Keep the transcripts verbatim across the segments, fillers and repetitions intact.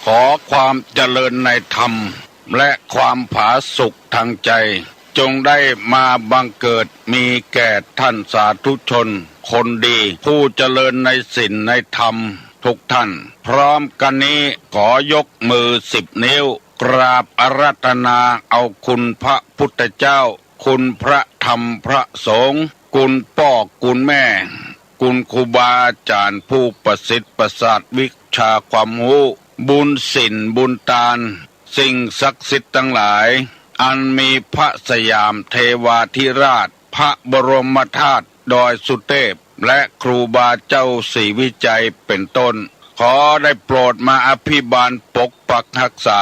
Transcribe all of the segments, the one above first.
ขอความเจริญในธรรม และความผาสุกทางใจ จงได้มาบังเกิดมีแก่ท่านสาธุชนคนดี ผู้เจริญในศีลในธรรมทุกท่าน พร้อมกันนี้ขอยกมือสิบนิ้ว กราบอาราธนาเอาคุณพระพุทธเจ้า คุณพระธรรมพระสงฆ์ คุณป้อคุณแม่ คุณครูบาอาจ๋ารย์ผู้ประสิทธิ์ประสาทวิชาความฮู้ บุญศีลบุญตาน สิ่งศักดิ์สิทธิ์ตังหลาย อันมีพระสยามเทวาธิราช พระบรมธาตุดอยสุเทพ และครูบาเจ้าศรีวิชัยเป็นต้น ขอได้โปรดมาอภิบาลปกปักรักษา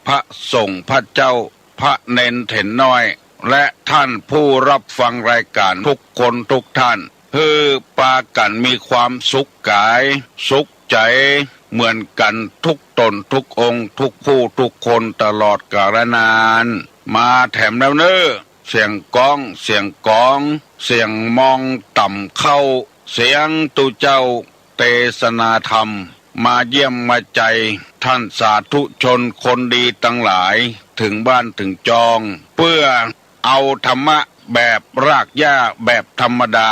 พระสงฆ์พระเจ้า พระเณรเถรน้อย และท่านผู้รับฟังรายการทุกคนทุกท่าน หื้อปากั๋นมีความสุขก๋าย สุขใจ๋ เหมือนกั๋นทุกต๋นทุกองค์ ทุกผู้ทุกคนตลอดกาลนาน มาแถมแล้วเน่อ เสียงก้อง เสียงก๋อง เสียงมองต่ำเข้า เสียงตุ๊เจ้าเตสนาธรรม มาเยี่ยมมาใจท่านสาธุชนคนดีตังหลาย เถิงบ้านเถิงจอง เปื้อเอาธรรมะแบบรากหญ้าแบบธรรมดา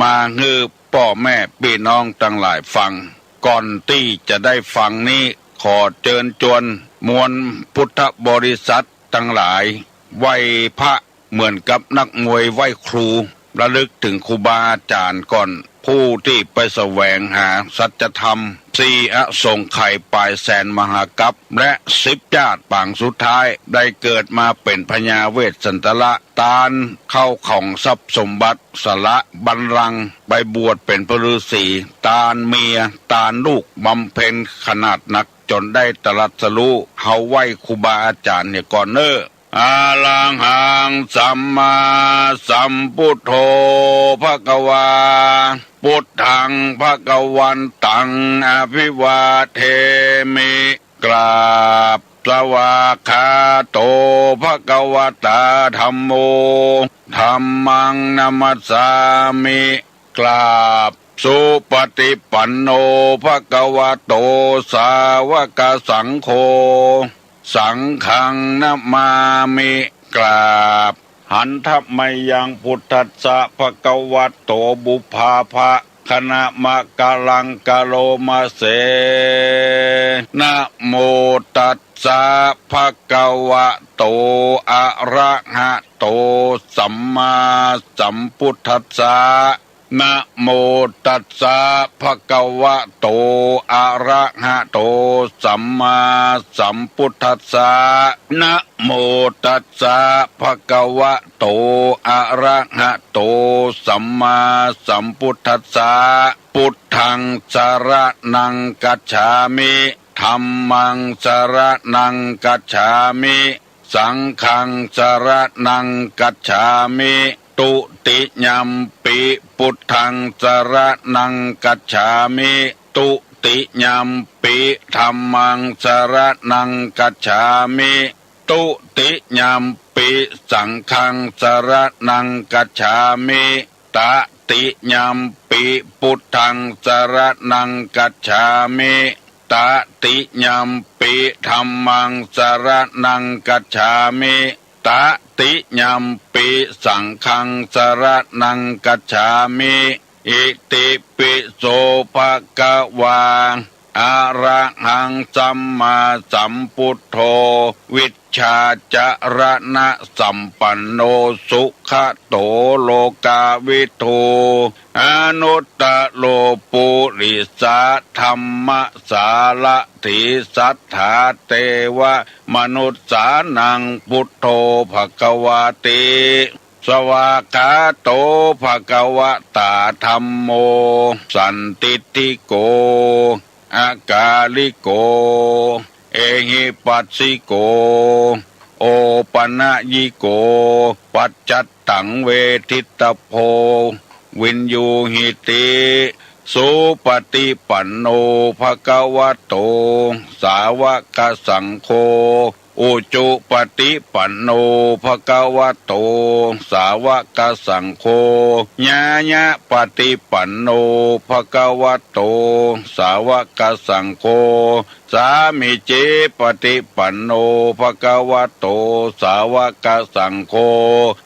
มาหื้อป้อแม่ปี้น้องตังหลายฟัง ก่อนตี้จะได้ฟังนี้ ขอเจิญจวนมวลพุทธบริษัทตังหลาย ไหว้พระเหมือนกับนักมวยไหว้ครู ระลึกเถิงครูบาอาจ๋ารย์ก่อน ผู้ตี้ไปแสวงหาสัจธรรม สี่อสงไขยป๋ายแสนมหากัป และสิบจาติปางสุดท้าย ได้เกิดมาเป๋นพญาเวสสันดร ตานเข้าของทรัพย์สมบัติ สละบัลลังก์ไปบวชเป๋นพระฤๅษี ตานเมีย ตานลูกบำเพ็ญขนาดนัก จนได้ตรัสรู้ เฮาไหว้ครูบาอาจ๋ารย์เหียก่อนเน่อ อะระหังสัมมาสัมพุทโธ ภะคะวา พุทธัง ภะคะวันตัง อะภิวาเทมิ กราบ สวากขาโต ภะคะวะตา ธัมโม ธัมมัง นะมัสสามิ กราบ สุปะฏิปันโน ภะคะวะโต สาวกสังโฆ สังฆัง นะมามิ กราบ หันทะมะยัง พุทธัสสะ ภะคะวะโต บุพพาภะ คะนะมะกะลัง กะโรมะเส นะโมตัสสะ ภะคะวะโต อะระหะโต สัมมาสัมพุทธัสสะ นะโมตัสสะ ภะคะวะโต อะระหะโต สัมมาสัมพุทธัสสะ นะโมตัสสะ ภะคะวะโต อะระหะโต สัมมาสัมพุทธัสสะ พุทธัง สะระณัง กัจฉามิ ธัมมัง สะระณัง กัจฉามิ สังฆัง สะระณัง กัจฉามิ ตุติยัมปิ พุทธัง สะระณัง กัจฉามิ ตุติยัมปิ ธัมมัง สะระณัง กัจฉามิ ตุติยัมปิ สังฆัง สะระณัง กัจฉามิ ตะติยัมปิ พุทธัง สะระณัง กัจฉามิ ตะติยัมปิ ธัมมัง สะระณัง กัจฉามิ ตะติยัมปิ สังฆัง สะระณัง กัจฉามิ อิติปิโส ภะคะวา อะระหัง สัมมาสัมพุทโธ วิชชาจะระณะสัมปันโน สุขะโต โลกาวิทู อนุตตะโร ปุริสะธัมมะสารถี สัทธาเตวะมนุสสานัง พุทโธ ภะคะวาติ สวากขาโต ภะคะวะตา ธัมโม สันทิฏฐิโก อะกาลิโก เอหิปัสสิโก โอปะนะยิโก ปัจจัตตัง เวทิตตะโพ วินยูหิติ สุปะฏิปันโน ภะคะวะโต สาวะกะสังโฆ อุจุปะติปันโน ภะคะวะโต สาวะกะสังโฆ ญาญะปะติปันโน ภะคะวะโต สาวะกะสังโฆ สามีจิปะติปันโน ภะคะวะโต สาวะกะสังโฆ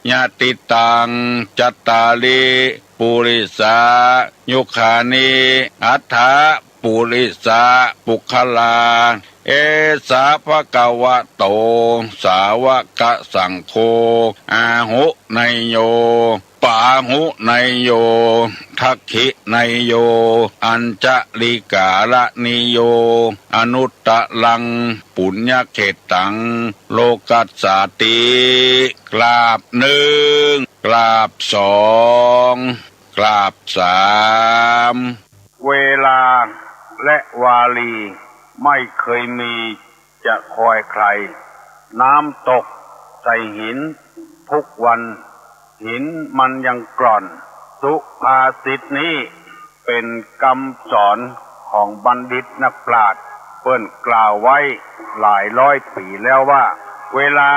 ยะติตัง จัตตาริ ปุริสา ยุคคานิ อัฏฐะ ปุริสา ปุคคลา เอสะ ภะคะวะโต สาวะกะสังโฆ อาหุเนยโย ปาหุเนยโย ทักขิเนยโย อัญชะลิกาละนิโย อนุตตะรัง ปุญญะเขตตัง โลกัสสาติ กราบนึ่ง กราบสอง กราบสาม เวลาและวารี ไม่เคยมีจะคอยใคร น้ำตกใส่หินทุกวัน หินมันยังกร่อน สุภาษิตนี้เป็นกำสอนของบัณฑิตนักปราชญ์ เปิ้นกล่าวไว้หลายร้อยปี๋แล้วว่า เวลา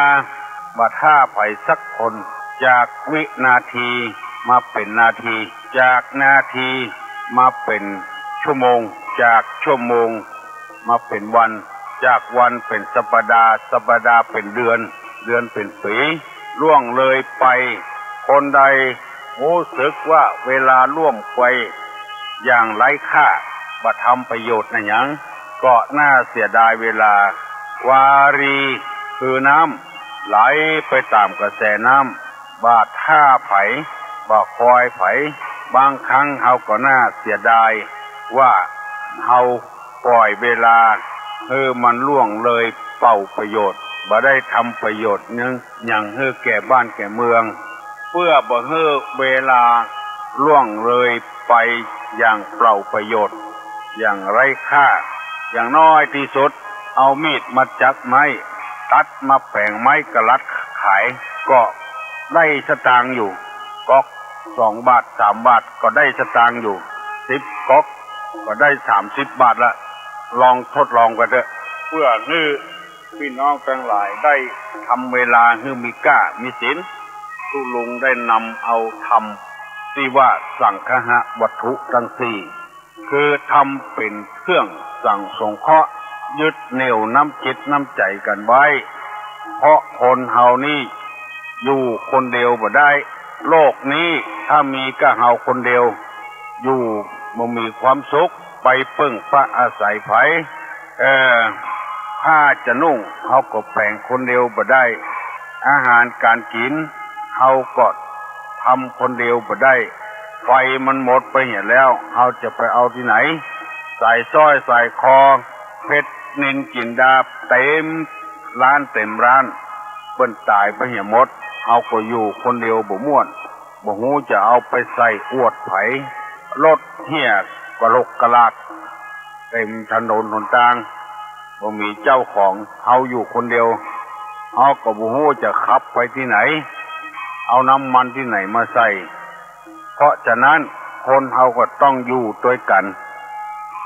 บ่ถ้าใผสักคน จากวินาทีมาเป๋นนาที จากนาทีมาเป๋นชั่วโมง จากชั่วโมงมาเป๋นวัน จากวันเป๋นสัปดาห์ สัปดาห์เป๋นเดือน เดือนเป๋นปี๋ ล่วงเลยไป คนใดฮู้สึกว่าเวลาล่วงไปอย่างไร้ค่า บ่ทำประโยชน์อะหยัง ก็น่าเสียดายเวลา วารี คือน้ำ ไหลไปต๋ามกระแสน้ำ บ่ถ้าใผ บ่คอยใผ บางครั้งเฮาก็น่าเสียดายว่าเฮาปล่อยเวลาหื้อมันล่วงเลยเปล่าประโยชน์ บ่ได้ทำประโยชน์หยัง หยังหื้อแก่บ้านแก่เมือง เปื้อบ่หื้อเวลาล่วงเลยไปอย่างเปล่าประโยชน์ อย่างไร้ค่า อย่างน้อยตี้สุด เอามีดมาจักไม้ ตัดมาแป๋งไม้กะลัดขาย ก็ได้สตางค์อยู่ ก๊อกสองบาทสามบาทก็ได้สตางค์อยู่ สิบก๊อกก็ได้สามสิบบาทละ ลองทดลองกั๋นเต๊อะ เปื้อหื้อปี้น้องตังหลายได้ทำเวลาหื้อมีก้ามีศิล ตุ๊ลุงได้นำเอาธรรมตี้ว่าสังคหวัตถุตังสี่ คือธรรมเป๋นเครื่องสั่งสงเคราะห์ ยึดเหนี่ยวน้ำจิตน้ำใจ๋กั๋นไว้ เพราะคนเฮานี้อยู่คนเดียวบ่ได้ โลกนี้ถ้ามีก้าเฮาคนเดียว อยู่บ่มีความสุข ไปเปิ้งปะอาศัยใผ เอ่อ ผ้าจะนุ่ง เฮาก็แป๋งคนเดียวบ่ได้ อาหารก๋านกิ๋น เฮาก็ทำคนเดียวบ่ได้ ไฟมันหมดไปเหียแล้ว เฮาจะไปเอาตี้ไหน สายสร้อยสายคอ เพชรนิลจินดา เต็มร้านเต็มร้าน เปิ้นต๋ายไปเหียหมด เฮาก็อยู่คนเดียวบ่ม่วน บ่ฮู้จะเอาไปใส่อวดใผ รถเหียกะหลกกะหลาก เต็มถนนหนตาง บ่มีเจ้าของ เฮาอยู่คนเดียว เฮาก็บ่ฮู้จะขับไปตี้ไหน เอาน้ำมันตี้ไหนมาใส่ เพราะฉะนั้นคนเฮาก็ต้องอยู่ตวยกั๋น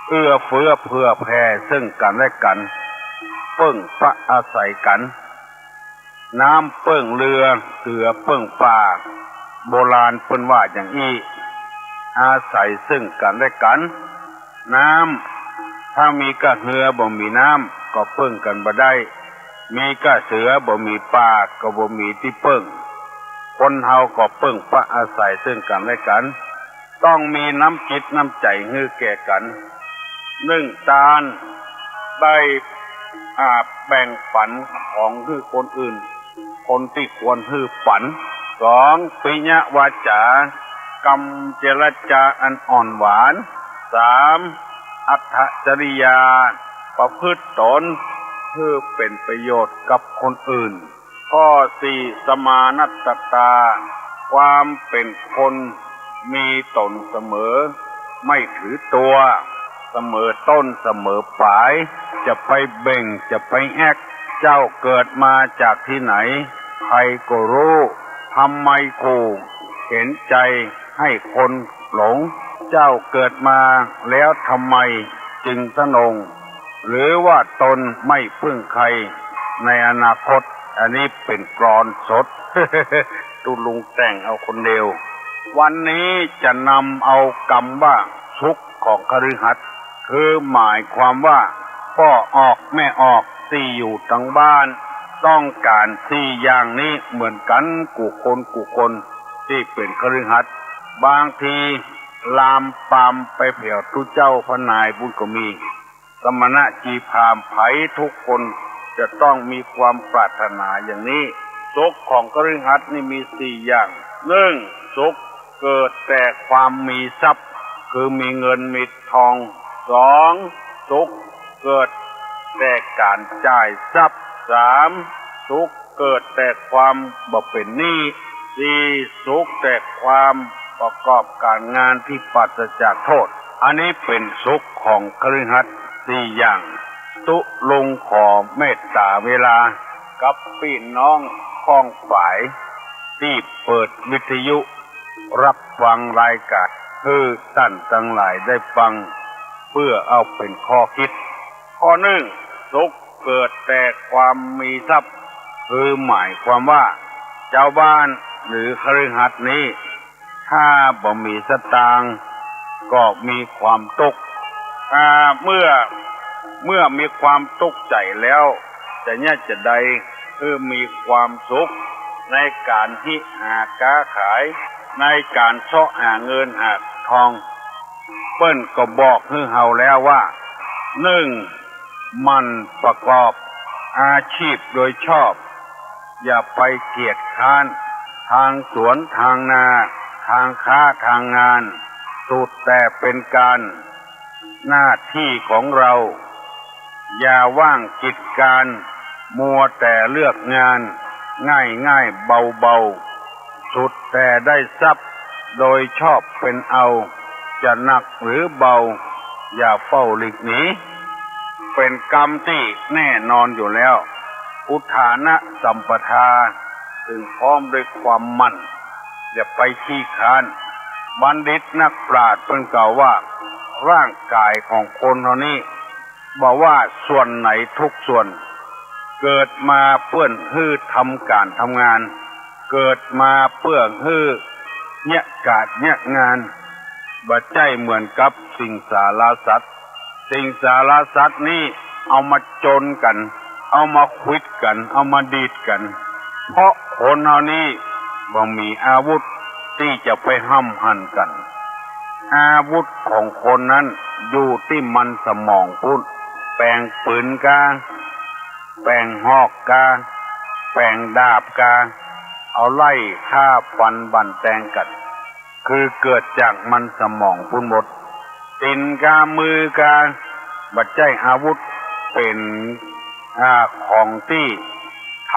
เอื้อเฟื้อเผื่อแผ่เซิ่งกั๋นและกั๋น เปิ้งปะอาศัยกั๋น น้ำเปิ้งเรือ เสือเปิ้งป่า โบราณเปิ้นว่าอย่างอี้ อาศัยเซิ่งกั๋นและกั๋น น้ำ ถ้ามีก้าเฮือบ่มีน้ำ ก็เปิ้งกั๋นบ่ได้ มีก้าเสือบ่มีป่า ก็บ่มีตี้เปิ้ง คนเฮาก็เปิ้งปะอาศัยเซิ่งกั๋นและกั๋น ต้องมีน้ำจิตน้ำใจ๋หื้อแก่กั๋น นึ่ง ตาน ได้ อ่า แบ่งปั๋นของหื้อคนอื่น คนตี้ควรหื้อปั๋น สอง ปิยวาจา กำเจรจาอันอ่อนหวาน สาม อัตถจริยา ประพฤติต๋นหื้อเป๋นประโยชน์กับคนอื่น ข้อสี่ สมานัตตา ความเป๋นคนมีต๋นเสมอ ไม่ถือตัว เสมอต้นเสมอป๋าย จะไปเบ่ง จะไปแอ๊ก เจ้าเกิดมาจากตี้ไหน ใผก็ฮู้ ทำไมขู่ เข็ญใจ๋ให้คนหลง เจ้าเกิดมาแล้วทำไมจึงทะนง หรือว่าตนไม่เปิ้งใคร ในอนาคต อันนี้เป๋นกลอนสด ตุ๊ลุงแต่งเอาคนเดียว วันนี้จะนำเอากำว่าสุขของคฤหัสถ์ คือหมายความว่า ป้อออกแม่ออกตี้อยู่ตังบ้าน ต้องก๋านสี่อย่างนี้เหมือนกั๋นกู้คนกู้คนตี้เป๋นคฤหัสถ์ บางทีลามปามไปแผวตุ๊เจ้าพระนายปู๊นก็มี สมณะจีพราหมณ์ใผทุกคนจะต้องมีความปรารถนาอย่างนี้ สุขของคฤหัสถ์นี่มีสี่อย่าง นึ่ง สุขเกิดแต่ความมีทรัพย์ คือมีเงินมีทอง สอง สุขเกิดแต่ก๋านจ่ายทรัพย์ สาม สุขเกิดแต่ความบ่เป๋นหนี้ สี่ สุขแต่ความประกอบก๋านงานตี้ปราศจากโทษ อันนี้เป๋นสุขของคฤหัสถ์สี่อย่าง ตุ๊ลุงขอเมตต๋าเวลากับปี้น้องข้องฝายตี้เปิดวิทยุ ฮับฟังรายก๋าน หื้อต้านตังหลายได้ฟัง เปื้อเอาเป๋นข้อคิด ข้อนึ่ง สุขเกิดแต่ความมีทรัพย์ คือหมายความว่า จาวบ้านหรือคฤหัสถ์นี้ ถ้าบ่มีสตางค์ก็มีความตุ๊กข์ อ่า เมื่อ เมื่อมีความตุ๊กข์ใจ๋แล้ว จะเยียะจาใดหื้อมีความสุข ในก๋านฮิหาก๊าขาย ในก๋านเซาะหาเงินหาทอง เปิ้นก็บอกหื้อเฮาแล้วว่า นึ่ง หมั่นประกอบอาชีพโดยชอบ อย่าไปเกียจคร้าน ตางสวนตางนา ตางก๊าตางงาน สุดแต่เป๋นก๋าน หน้าตี้ของเฮา อย่าว่างกิจก๋าน มัวแต่เลือกงาน ง่ายๆ เบาๆ สุดแต่ได้ทรัพย์โดยชอบเป๋นเอา จะหนักหรือเบา อย่าเฝ้าหลีกหนี เป๋นกำตี้แน่นอนอยู่แล้ว อุทฐานะสัมปทา เถิงพร้อมด้วยความหมั่น อย่าไปขี้คร้าน บัณฑิตนักปราชญ์เปิ้นกล่าวว่า ร่างก๋ายของคนเฮานี้ บ่ว่าส่วนไหนทุกส่วน เกิดมาเปื้อหื้อทำก๋านทำงาน เกิดมาเปื้อหื้อเยียะก๋านเยียะงาน บ่ใจ้เหมือนกับสิงสาราสัตว์ สิงสาราสัตว์นี้เอามาจนกั๋น เอามาขวิดกั๋น เอามาดีดกั๋น เพราะคนเฮานี้บ่มีอาวุธตี้จะไปห้ำหั่นกั๋น อาวุธของคนนั้นอยู่ตี้มันสมองปู๊น แป๋งปืนกา แป๋งหอกกา แป๋งดาบกา เอาไล่ฆ่าฟันบั่นแตงกั๋น คือเกิดจากมันสมองปู๊นหมด ตี๋นกามือกา บ่ใจ้อาวุธ เป๋น อ่า ของตี้ท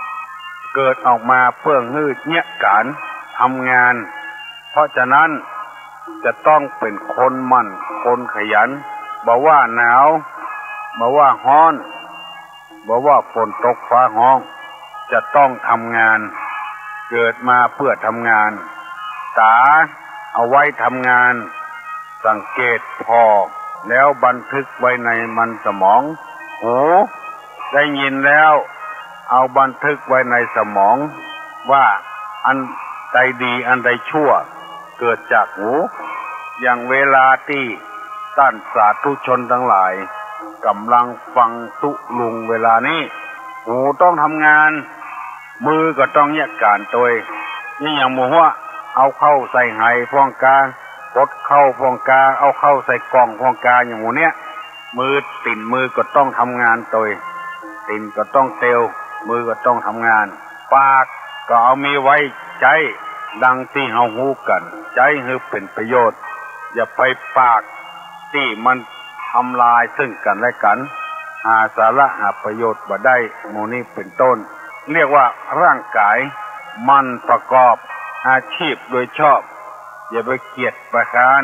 ำ เกิดออกมาเปื้อหื้อเยียะก๋านทำงาน เพราะฉะนั้นจะต้องเป๋นคนหมั่น คนขยัน บ่ว่าหนาว บ่ว่าฮ้อน บ่ว่าฝนตกฟ้าฮ้อง จะต้องทำงาน เกิดมาเปื้อทำงาน ต๋าเอาไว้ทำงาน สังเกตผ่อ แล้วบันทึกไว้ในมันสมอง หู ได้ยินแล้ว เอาบันทึกไว้ในสมอง ว่าอันใดดีอันใดชั่ว เกิดจากหู อย่างเวลาตี้ต้านสาธุชนตังหลาย ก่ำลังฟังตุ๊ลุงเวลานี้ หูต้องทำงาน มือก็ต้องเยียะก๋านตวย เยียะอย่างหมู่หัว เอาเข้าใส่ไหพ่องกา ปดเข้าพ่องกา เอาเข้าใส่กล่องพ่องกา อย่างหมู่เนี้ย มือ ตี๋นมือก็ต้องทำงานตวย ตี๋นก็ต้องเตียว มือก็ต้องทำงาน ปากก็เอามีไว้ใจ๊ ดังตี้เฮาฮู้กั๋น ใจ๊หื้อเป๋นประโยชน์ อย่าไปปากตี้มันทำลายซึ่งกั๋นและกั๋น หาสาระหาประโยชน์บ่ได้ หมู่นี้เป๋นต้น เรียกว่าร่างก๋าย หมั่นประกอบอาชีพโดยชอบ อย่าไปเกียจไปคร้าน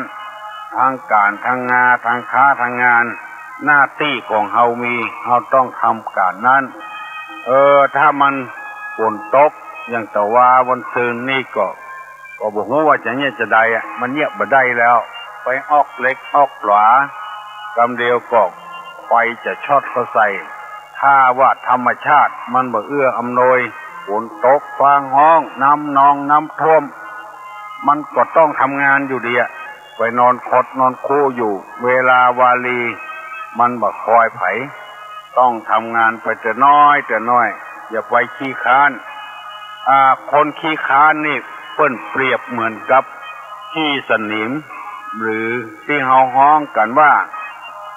ตางก๋านตางงา ตางก๊าตางงาน หน้าตี้ของเฮามี เฮาต้องทำก๋านนั้น เออ ถ้ามันฝนตก อย่างตะวาวันซืนนี่ก็ ก็บ่ฮู้ว่าจะเยียะจาใดอะ มันเยียะบ่ได้แล้ว ไปออกเหล็กออกหลา กำเดียวก็ไฟจะช็อตเข้าใส่ ถ้าว่าธรรมชาติมันบ่เอื้ออำนวย ฝนตกฟ้าฮ้อง น้ำนองน้ำท่วม มันก็ต้องทำงานอยู่ดีอะ ไปนอนขดนอนคูอยู่ เวลาวาลีมันบ่คอยใผ ต้องทำงานไปเตื้อน้อยเตื้อน้อย อย่าไปขี้คร้าน อ่า คนขี้คร้านนี่เปิ้นเปรียบเหมือนกับขี้สนิม หรือตี้เฮาฮ้องกั๋นว่า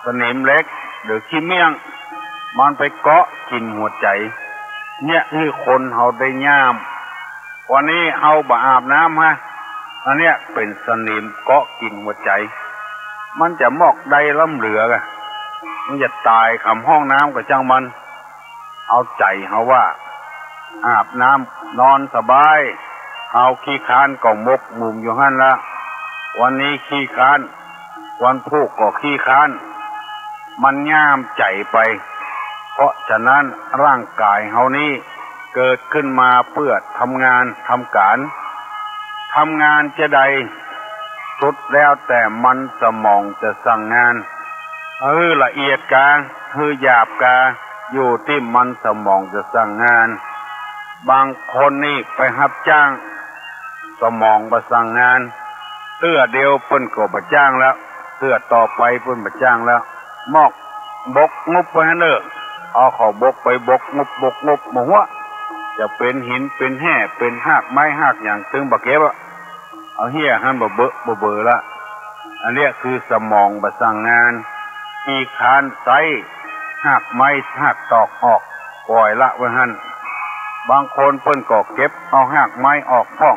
สนิมเหล็ก หรือขี้เmiesยง มันไปเกาะกิ๋นหัวใจ๋ เนี่ยหื้อคนเฮาได้ย่าม วันนี้เฮาบ่อาบน้ำฮะ อันเนี้ยเป๋นสนิมเกาะกิ๋นหัวใจ๋ มันจะมอกได้ล้ำเหลือกะ มันจะต๋ายขำห้องน้ำก็จ้างมัน เอาใจ๋เฮาว่า อาบน้ำนอนสบาย เฮาขี้คร้านก็หมกหมมอยู่หั้นละ วันนี้ขี้คร้าน วันพูกก็ขี้คร้าน มันย่ามใจ๋ไป เพราะฉะนั้นร่างก๋ายเฮานี้เกิดขึ้นมาเปื้อทำงานทำก๋าน ทำงานจะใด สุดแล้วแต่มันสมองจะสั่งงาน หื้อละเอียดกา หื้อหยาบกา อยู่ตี้มันสมองจะสั่งงาน บางคนนี่ไปรับจ้าง สมองบ่สั่งงาน เตื้อเดียวเปิ้นก็บ่จ้างแล้ว เตื้อต่อไปเปิ้นบ่จ้างแล้ว มอกบกงบไว้หั้นเน่อ เอาเข้าบกไปบกงบ บกงบบ่หัว จะเป๋นหินเป๋นแฮ่ เป๋นฮากไม้ฮากหยังตึงบ่เก็บอะ เอาเฮี้ยหั้นบ่เบอะ บ่เบอละ อันเนี้ยคือสมองบ่สั่งงาน ขี้คร้านใจ๊ฮากไม้ฮากตอกออก ป่อยละไว้หั้น บางคนเปิ้นก็เก็บเอาฮากไม้ออกพ่อง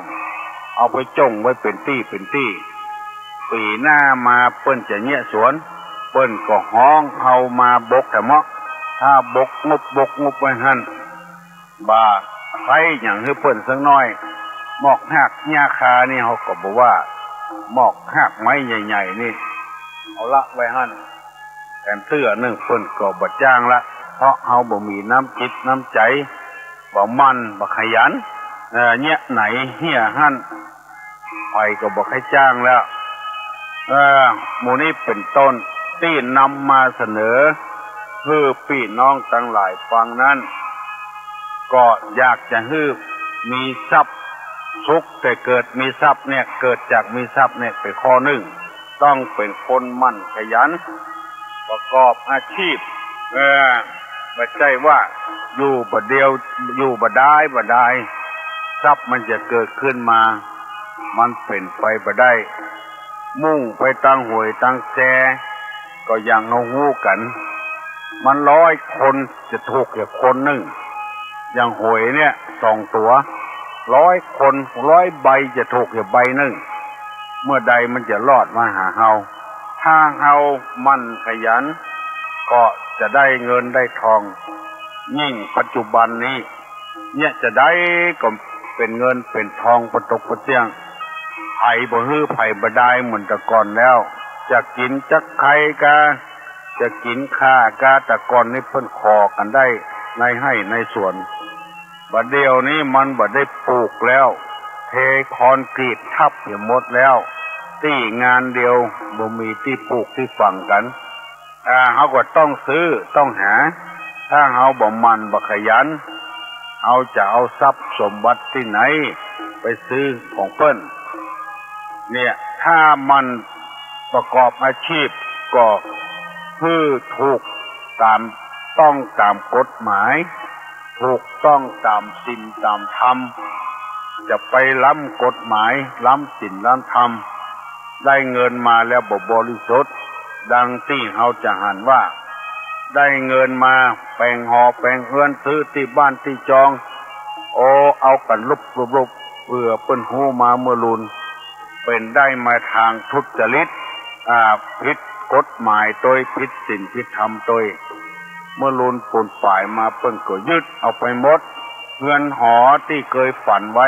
เอาไปจ้งไว้เป๋นตี้เป๋นตี้ ปี๋หน้ามาเปิ้นจะเยียะสวน เปิ้นก็ฮ้องเฮามาบกแถมเมาะ ถ้าบกงบ บกงบไว้หั้น บ่ใค่หยังหื้อเปิ้นสักน้อย มอกฮากหญ้าคานี่เฮาก็บ่ว่า มอกฮากไม้ใหญ่ๆ นี่ เอาละไว้หั้น แถมเตื้อนึ่งเปิ้นก็บ่จ้างละ เพราะเฮาบ่มีน้ำจิตน้ำใจ๋ บ่หมั่น บ่ขยัน เอ่อ เยียะไหนเฮี้ยหั้น ใผก็บ่ใค่จ้างแล้ว เอ่อ หมู่นี้เป๋นต้น ตี้นำมาเสนอ หื้อปี้น้องตังหลายฟังนั้น ก็อยากจะหื้อมีทรัพย์ สุขแต่เกิดมีทรัพย์เนี่ย เกิดจากมีทรัพย์เนี่ยเป๋นข้อนึ่ง ต้องเป๋นคนหมั่นขยัน ประกอบอาชีพ เออ บ่ใจ้ว่าอยู่บ่าเดียว อยู่บ่าดายบ่าดาย ทรัพย์มันจะเกิดขึ้นมา มันเป๋นไปบ่ได้ มุ่งไปตางหวยตางแช ก็อย่างเฮาฮู้กั๋น มันร้อยคนจะถูกแค่คนนึ่ง อย่างหวยเนี่ยสองตั๋ว ร้อยคน ร้อยใบจะถูกแค่ใบนึ่ง เมื่อใดมันจะรอดมาหาเฮา ถ้าเฮาหมั่นขยัน ก็จะได้เงินได้ทอง ยิ่งปัจจุบันนี้ เนี่ยจะได้ก็เป๋นเงินเป๋นทองปะตกปะเสี้ยง ใผบ่หื้อใผบ่ดายเหมือนแต่ก่อนแล้ว จะกิ๋นจักไข่กา จะกิ๋นข่ากา แต่ก่อนนี้เปิ้นขอกั๋นได้ในไฮ่ในสวน บ่าเดี่ยวนี้มันบ่ได้ปลูกแล้ว เทคอนกรีตทับเหียหมดแล้ว ตี้งานเดียวบ่มีตี้ปลูกตี้ฝังกั๋น อ่า เฮาก็ต้องซื้อต้องหา ถ้าเฮาบ่หมั่นบ่ขยัน เฮาจะเอาทรัพย์สมบัติตี้ไหนไปซื้อของเปิ้น เนี่ย ถ้าหมั่นประกอบอาชีพก็คือถูกตาม ต้องตามกฎหมาย ถูกต้องตามศีลตามธรรม จะไปล้ำกฎหมาย ล้ำศีลล้ำธรรม ได้เงินมาแล้วบ่บริสุทธิ์ ดังตี้เฮาจะหันว่า ได้เงินมาแป๋งหอแป๋งเฮือน ซื้อตี้บ้านตี้จอง โอ้ เอากั๋นลุบลุบลุบ เปื้อเปิ้นฮู้มาเมื่อลูน เป๋นได้มาตางทุจริต อ่า ผิดกฎหมายตวย ผิดศีลผิดธรรมตวย เมื่อลูนปูนป๋ายมาเปิ้นก็ยึดเอาไปหมด เฮือนหอตี้เกยฝันไว้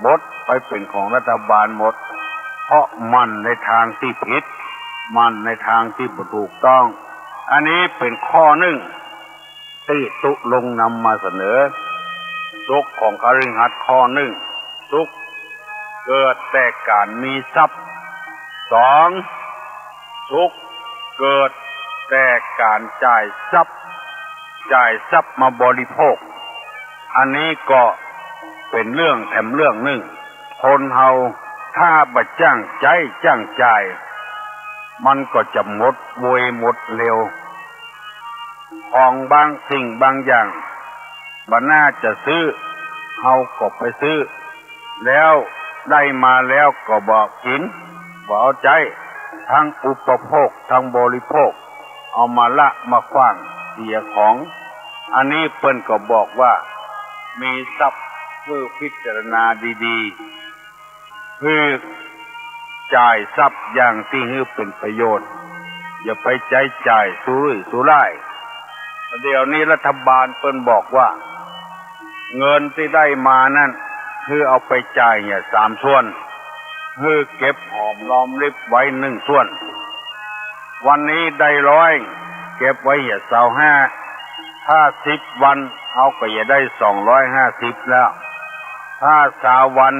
หมดไปเป๋นของรัฐบาลหมด เพราะหมั่นในตางตี้ผิด หมั่นในตางตี้บ่ถูกต้อง อันนี้เป๋นข้อนึ่ง ตี้ตุ๊ลุงนำมาเสนอ สุขของคฤหัสถ์ข้อนึ่ง สุขเกิดแต่ก๋านมีทรัพย์ สอง สุขเกิดแต่ก๋านจ่ายทรัพย์ จ่ายทรัพย์มาบริโภค อันนี้ก็เป๋นเรื่องแถมเรื่องนึ่ง คนเฮาถ้าบ่จ้างใจ๊จ้างจ่าย มันก็จะหมดโวยหมดเร็ว ของบางสิ่งบางอย่าง บ่น่าจะซื้อ เฮาก็ไปซื้อ แล้วได้มาแล้วก็บ่กิ๋น บ่เอาใจ๊ ทั้งอุปโภค ทั้งบริโภค เอามาละมาขว้างเสียของ อันนี้เปิ้นก็บอกว่า มีทรัพย์หื้อพิจารณาดีๆ หื้อจ่ายทรัพย์อย่างตี้หื้อเป๋นประโยชน์ อย่าไปใจ๊จ่ายสุรุ่ยสุร่าย เดี๋ยวนี้รัฐบาลเปิ้นบอกว่า เงินตี้ได้มานั้น หื้อเอาไปจ่ายเหียสามส่วน หื้อเก็บหอมรอมริบไว้นึ่งส่วน วันนี้ได้ร้อย เก็บไว้เหียซาวห้า ถ้าสิบวัน เฮาก็จะได้สองร้อยห้าสิบแล้ว ถ้าซาววัน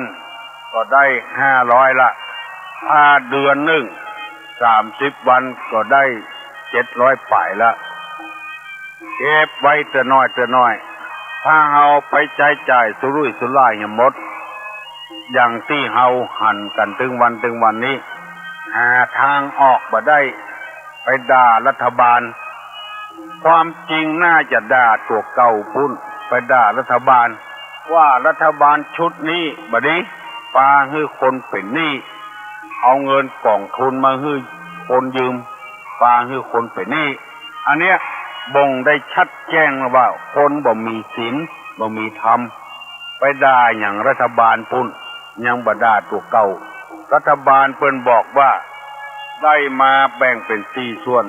ก็ได้ห้าร้อยละ ถ้าเดือนนึ่ง สามสิบวัน ก็ได้เจ็ดร้อยป๋ายละ เก็บไว้เตื้อน้อยเตื้อน้อย ถ้าเฮาไปใจ๊จ่ายสุรุ่ยสุร่ายเหียหมด อย่างตี้เฮาหันกั๋นตึงวันตึงวันนี้ หาตางออกบ่ได้ ไปด่ารัฐบาล ความจริงน่าจะด่าตั๋วเก่าปุ้น ไปด่ารัฐบาล ว่ารัฐบาลชุดนี้บ่ดี ปาหื้อคนเป๋นหนี้ เอาเงินกองทุนมาหื้อคนยืม ปาหื้อคนเป๋นหนี้ อันเนี้ยบ่งได้ชัดแจ้งแล้วว่าคนบ่มีศีล บ่มีธรรม ไปด่าหยังรัฐบาลปุ้น ยังบ่ด่าตั๋วเก่า รัฐบาลเปิ้นบอกว่า ได้มาแบ่งเป๋นสี่ส่วน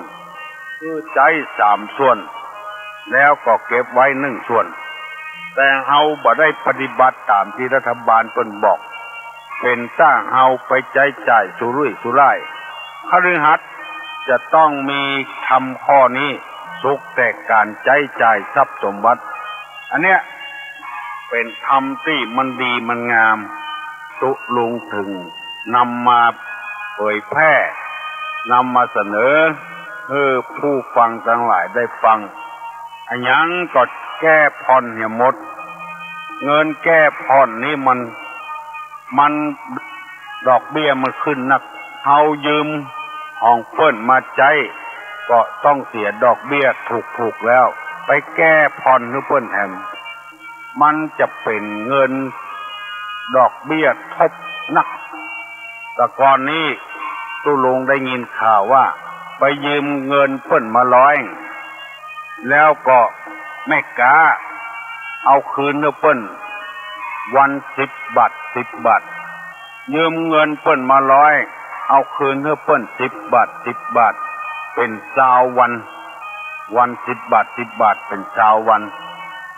หื้อใจ๊สามส่วน แล้วก็เก็บไว้นึ่งส่วน แต่เฮาบ่ได้ปฏิบัติต๋ามตี้รัฐบาลเปิ้นบอก เป๋นต้าเฮาไปใจ๊จ่ายสุรุ่ยสุร่าย คฤหัสถ์จะต้องมีธรรมข้อนี้ สุขแต่ก๋านใจ๊จ่ายทรัพย์สมบัติ อันเนี้ยเป๋นธรรมตี้มันดีมันงาม ตุ๊ลุงถึงนำมาเผยแพร่ นำมาเสนอหื้อผู้ฟังตังหลายได้ฟัง อะหยังก็แก้ผ่อนเหียหมด เงินแก้ผ่อนนี่มัน มันดอกเบี้ยมันขึ้นนัก เฮายืมของเปิ้นมาใจ๊ ก็ต้องเสียดอกเบี้ยถูกๆ แล้ว ไปแก้ผ่อนหื้อเปิ้นแถม มันจะเป๋นเงินดอกเบี้ยทบนัก แต่ก่อนนี้ตุ๊ลุงได้ยินข่าวว่า ไปยืมเงินเปิ้นมาร้อย แล้วก็แม่ก๊าเอาคืนหื้อเปิ้นวันสิบบาท สิบบาท ยืมเงินเปิ้นมาร้อย เอาคืนหื้อเปิ้นสิบบาท สิบบาท เป๋นซาววัน วันสิบบาท สิบบาท เป๋นซาววัน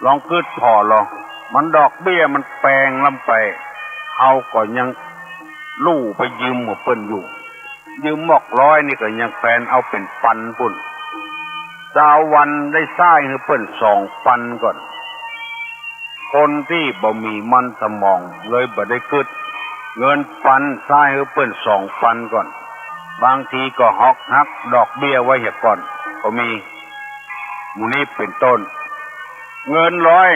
ลองกึ๊ดผ่อลอง มันดอกเบี้ยมันแปงล้ำไป เฮาก็ยังลู่ไปยืมกับเปิ้นอยู่ ยืมหมอกร้อยนี่ก็ยังแปนเอาเป๋นปันปุ้น ซาววันได้ใซ้หื้อเปิ้นสองปันก่อน คนตี้บ่มีมันสมองเลยบ่ได้กึ๊ด เงินปันใซ้หื้อเปิ้นสองปันก่อน บางทีก็หอกหักดอกเบี้ยไว้เหียก่อนก็มี หมู่นี้เป๋นต้น เงินร้อย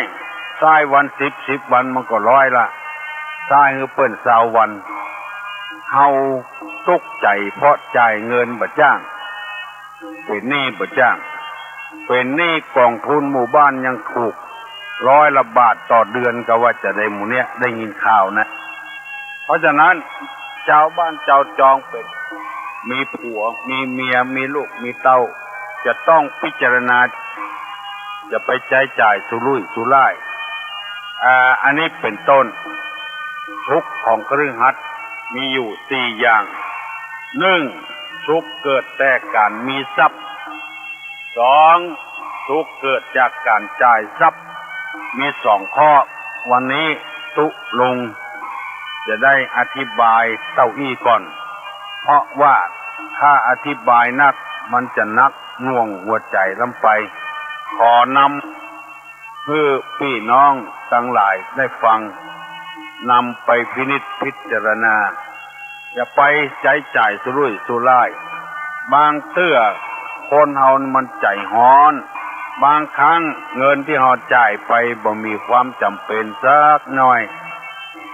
ใซ้วันสิบ สิบวันมันก็ร้อยละ ใซ้หื้อเปิ้นซาววัน เฮาตุ๊กใจ๋เพราะจ่ายเงินบ่จ้าง เป๋นหนี้บ่จ้าง เป๋นหนี้กองทุนหมู่บ้านยังถูก ร้อยละบาทต่อเดือน ก็ว่าจะได้หมู่เนี้ย ได้ยินข่าวนะ เพราะฉะนั้น จาวบ้านจาวจองเป๋น มีผัว มีเมีย มีลูก มีเต้า จะต้องพิจารณา อย่าไปใจ๊จ่ายสุรุ่ยสุร่าย อ่า อันนี้เป๋นต้น ทุกข์ของคฤหัสถ์มีอยู่สี่อย่าง นึ่ง ทุกข์เกิดแต่ก๋านมีทรัพย์ สอง ทุกข์เกิดจากก๋านจ่ายทรัพย์ มีสองข้อ วันนี้ตุ๊ลุงจะได้อธิบายเต้าอี้ก่อน เพราะว่าถ้าอธิบายนักมันจะหนักหน่วงหัวใจ๋ล้ำไป ขอนำ หื้อปี้น้องตังหลายได้ฟัง นำไปพินิจพิจารณา อย่าไปใจ๊จ่ายสุรุ่ยสุร่าย บางเตื้อคนเฮามันใจ๋ฮ้อน บางครั้งเงินตี้เฮาจ่ายไปบ่มีความจ๋ำเป๋นสักหน้อย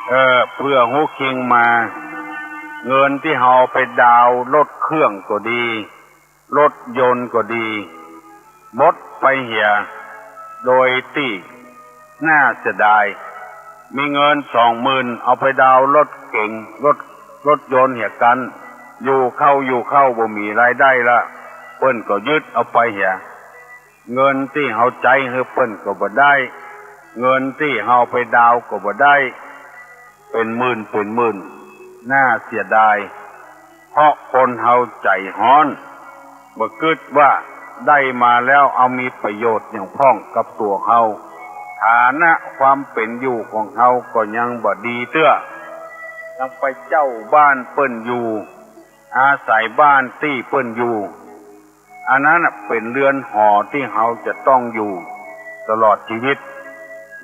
เออ เปื้อฮู้คิงมา เงินตี้เฮาไปดาวน์รถเครื่องก็ดี รถยนต์ก็ดี หมดไปเหีย โดยตี้น่าเสียดาย มีเงินสองหมื่น เอาไปดาวน์รถเก๋ง รถ รถยนต์เหียกั๋น อยู่เข้าอยู่เข้าบ่มีรายได้ละ เปิ้นก็ยึดเอาไปเหีย เงินตี้เฮาใจ๊หื้อเปิ้นก็บ่ได้ เงินตี้เฮาไปดาวน์ก็บ่ได้ เป๋นหมื่นเป๋นหมื่น น่าเสียดาย เพราะคนเฮาใจ๋ฮ้อน บ่กึ๊ดว่าได้มาแล้วเอามีประโยชน์หยังพ่องกับตั๋วเฮา ฐานะความเป๋นอยู่ของเฮาก็ยังบ่ดีเตื้อ ยังไปเจ้าบ้านเปิ้นอยู่ อาศัยบ้านตี้เปิ้นอยู่ อันนั้นน่ะเป๋นเรือนหอตี้เฮาจะต้องอยู่ตลอดจีวิต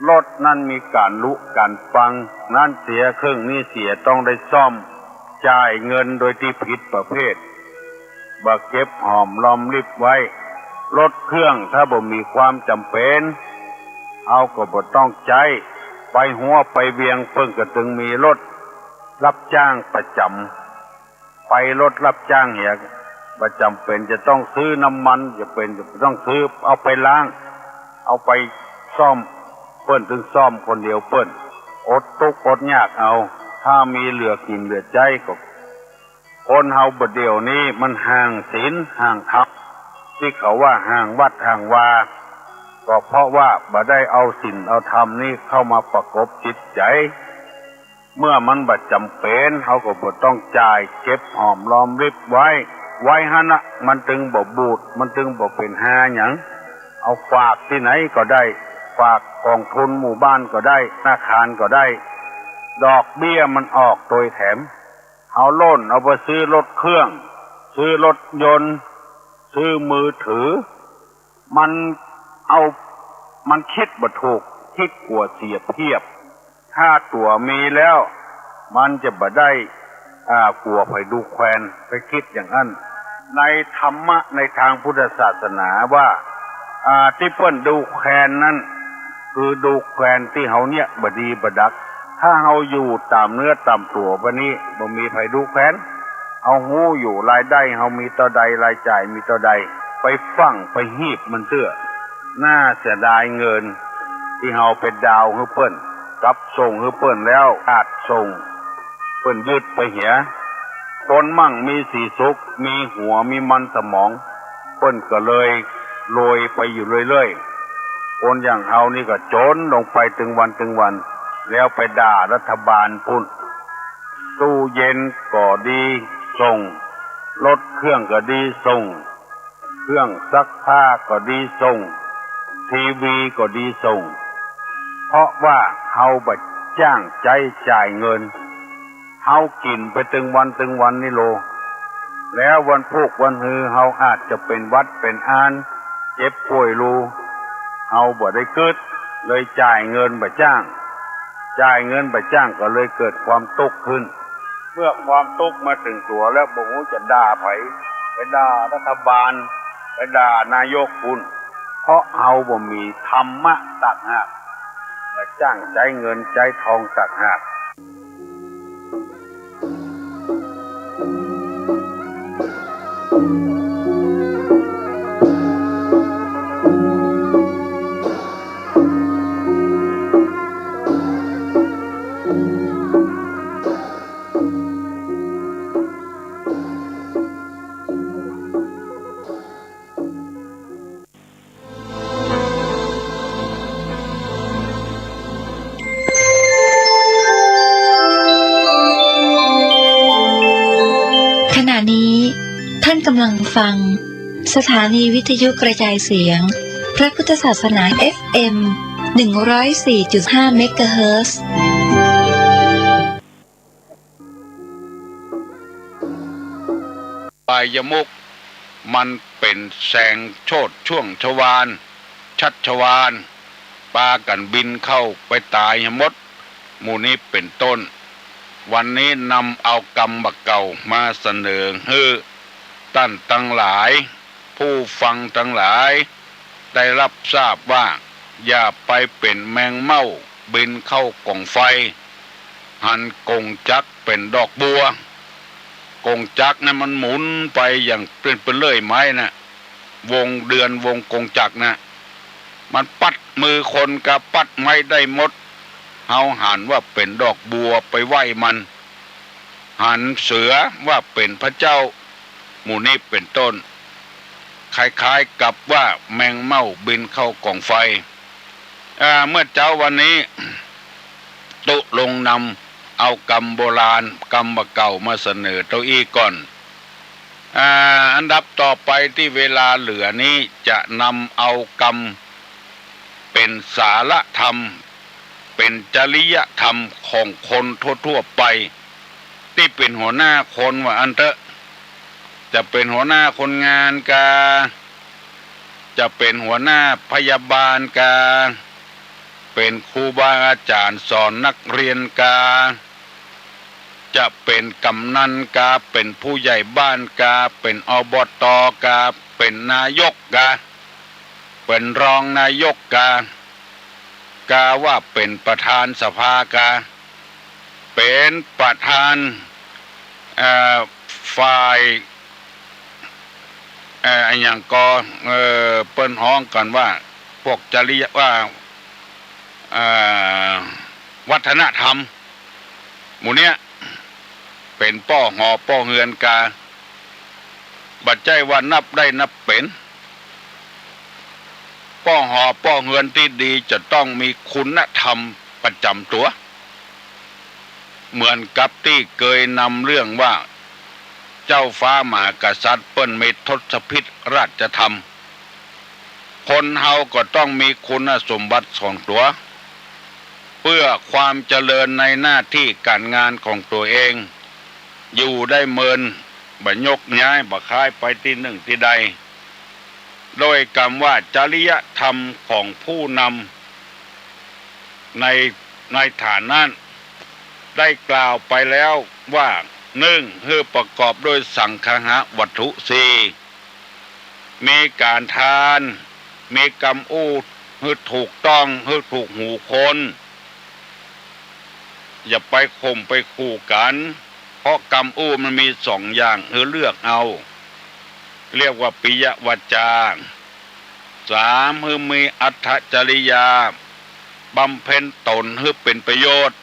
รถนั้นมีก๋านลุก๋านปัง นั้นเสีย เครื่องนี้เสีย ต้องได้ซ่อม จ่ายเงินโดยตี้ผิดประเภท บ่เก็บหอมรอมริบไว้ รถเครื่องถ้าบ่มีความจ๋ำเป๋น เฮาก็บ่ต้องใจ๊ ไปฮั้วไปเวียง เปิ้นก็ตึงมีรถรับจ้างประจ๋ำ ไปรถรับจ้างเหีย บ่จ๋ำเป๋นจะต้องซื้อน้ำมัน จ๋ำเป๋นจะต้องซื้อ เอาไปล้าง เอาไปซ่อม เปิ้นตึงซ่อมคนเดียวเปิ้น อดตุ๊กอดยากเอา ถ้ามีเหลือกิ๋นเหลือใจ๊ก็ คนเฮาบ่าเดี่ยวนี้มันห่างศีลห่างธรรม ตี้เขาว่าห่างวัดห่างวา ก็เพราะว่าบ่ได้เอาศีลเอาธรรมนี้เข้ามาประกบจิตใจ๋ เมื่อมันบ่จ๋ำเป๋น เฮาก็บ่ต้องจ่าย เก็บหอมรอมริบไว้ ไว้หั้นน่ะ มันตึงบ่บูด มันตึงบ่เป๋นฮาหยัง เอาฝากตี้ไหนก็ได้ ฝากก๋องทุนหมู่บ้านก็ได้ ธนาคารก็ได้ ดอกเบี้ยมันออกโตยแถม เฮาโล่นเอาไปซื้อรถเครื่อง ซื้อรถยนต์ ซื้อมือถือ มันเอา มันกึ๊ดบ่ถูก กึ๊ดกั๋วเสียเปรียบ ถ้าตั๋วมีแล้ว มันจะบ่ได้ อ่า กั๋วใผดูแควน ไปกึ๊ดอย่างอั้น ในธรรมะในตางพุทธศาสนาว่า อ่า ตี้เปิ้นดูแควนนั้น คือดูแควนตี้เฮาเยียะบ่ดีบ่ดัก ถ้าเฮาอยู่ต๋ามเนื้อต๋ามตั๋วบ่านี้ บ่มีใผดูแควน เฮาฮู้อยู่รายได้เฮามีเต้าใด รายจ่ายมีเต้าใด ไปฝังไปหีบมันเตื้อ น่าเสียดายเงินตี้เฮาไปดาวน์หื้อเปิ้น กับส่งหื้อเปิ้นแล้ว ขาดส่ง เปิ้นยึดไปเหีย คนมั่งมีสีสุข มีหัว มีมันสมอง เปิ้นก็เลยรวยไปอยู่เรื่อยๆ คนอย่างเฮานี่ก็จ๋นลงไปตึงวันตึงวัน แล้วไปด่ารัฐบาลปู้น ตู้เย็นก็ดีส่ง รถเครื่องก็ดีส่ง เครื่องซักผ้าก็ดีส่ง ทีวีก็ดีส่ง เพราะว่าเฮาบ่จ้างใจ๊จ่ายเงิน เฮากิ๋นไปตึงวันตึงวันนี่โล แล้ววันพูกวันฮือเฮาอาจจะเป๋นหวัดเป๋นอาน เจ็บป่วยลู เฮาบ่ได้กึ๊ด เลยจ่ายเงินบ่จ้าง จ่ายเงินบ่จ้างก็เลยเกิดความตุ๊กข์ขึ้น เมื่อความตุ๊กข์มาเถิงตั๋วแล้วบ่ฮู้จะด่าใผ ไปด่ารัฐบาล ไปด่านายกปู้น เพราะเฮาบ่มีธรรมะต่างหาก มาจ้างใจ๊เงินใจ๊ทองต่างหาก ขณะนี้ท่านกำลังฟังสถานีวิทยุกระจายเสียงพระพุทธศาสนา เอฟเอ็ม หนึ่งร้อยสี่จุดห้า เมกะเฮิรตซ์ อบายมุข มันเป๋นแสงโชติช่วงชวาล ชัชวาล ปากั๋นบินเข้าไปต๋ายหมด หมู่นี้เป๋นต้น วันนี้นำเอากำบ่าเก่ามาเสนอหื้อต้านตังหลาย ผู้ฟังตังหลาย ได้ฮับทราบว่า อย่าไปเป๋นแมงเม่าบินเข้ากองไฟ หันกงจักรเป๋นดอกบัว กงจักรนั้นมันหมุนไปอย่างเปลือย เปลือยไม้น่ะ วงเดือนวงกงจักรน่ะ มันปัดมือคนกาปัดไม้ได้หมด เฮาหันว่าเป๋นดอกบัวไปไหว้มัน หันเสือว่าเป๋นพระเจ้า หมู่นี้เป๋นต้น คล้ายๆ กับว่าแมงเม่าบินเข้ากองไฟ อ่า เมื่อเจ๊าวันนี้ ตุ๊ลงนำเอากำโบราณ กำบ่าเก่ามาเสนอเต้าอี้ก่อน อ่า อันดับต่อไปตี้เวลาเหลือนี้จะนำเอากำเป๋นสาลธรรม เป๋นจริยธรรมของคนทั่วๆ ไป ตี้เป๋นหัวหน้าคนว่าอั้นเต๊อะ จะเป๋นหัวหน้าคนงานกา จะเป๋นหัวหน้าพยาบาลกา เป๋นครูบาอาจ๋ารย์สอนนักเรียนกา จะเป๋นกำนันกา เป๋นผู้ใหญ่บ้านกา เป๋น อบต. กา เป๋นนายกกา เป๋นรองนายกกา กาว่าเป๋นประธานสภากา เป๋นประธาน เอ่อ ฝ่าย เอ่อ อะหยังก่อ เอ่อ เปิ้นฮ้องกั๋นว่า พวกจริยะ ว่า เอ่อ วัฒนธรรม หมู่เนี้ย เป๋นป้อหอป้อเฮือนกา บ่ใจ้ว่านับได้นับเป๋น ป้อหอป้อเฮือนตี้ดีจะต้องมีคุณธรรมประจ๋ำตั๋ว เหมือนกับตี้เกยนำเรื่องว่า เจ้าฟ้ามหากษัตริย์เปิ้นมีทศพิธราชธรรม คนเฮาก็ต้องมีคุณสมบัติของตั๋ว เพื่อความเจริญในหน้าตี้ก๋านงานของตั๋วเอง อยู่ได้เมิน บ่โยกย้าย บ่คายไปตี้นึ่งตี้ใด โดยกำว่าจริยธรรมของผู้นำ ใน ในฐานนั้น ได้กล่าวไปแล้วว่า นึ่ง หื้อประกอบด้วยสังคหวัตถุสี่ มีก๋านทาน มีกำอู้หื้อถูกต้อง หื้อถูกหูคน อย่าไปข่มไปขู่กั๋น เพราะกำอู้มันมีสองอย่างหื้อเลือกเอา เรียกว่าปิยวาจา สาม หื้อมีอัตถจริยา บำเพ็ญต๋นหื้อเป๋นประโยชน์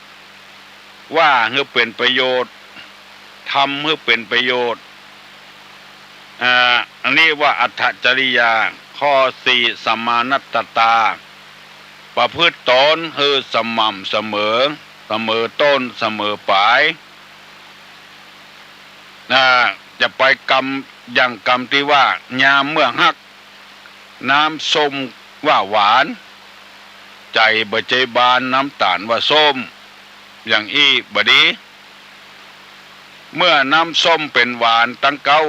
ว่าหื้อเป๋นประโยชน์ ทำหื้อเป๋นประโยชน์ อ่า อันนี้ว่าอัตถจริยา ข้อสี่ สมานัตตา ประพฤติต๋นหื้อสม่ำเสมอ เสมอต้นเสมอป๋าย อ่า จะไปกำ อย่างกำตี้ว่า ยามเมื่อฮัก น้ำส้มว่าหวาน ใจ๋บ่ใจ้บานน้ำต๋าลว่าส้ม อย่างอี้บ่ดี เมื่อน้ำส้มเป๋นหวานตังเก๊า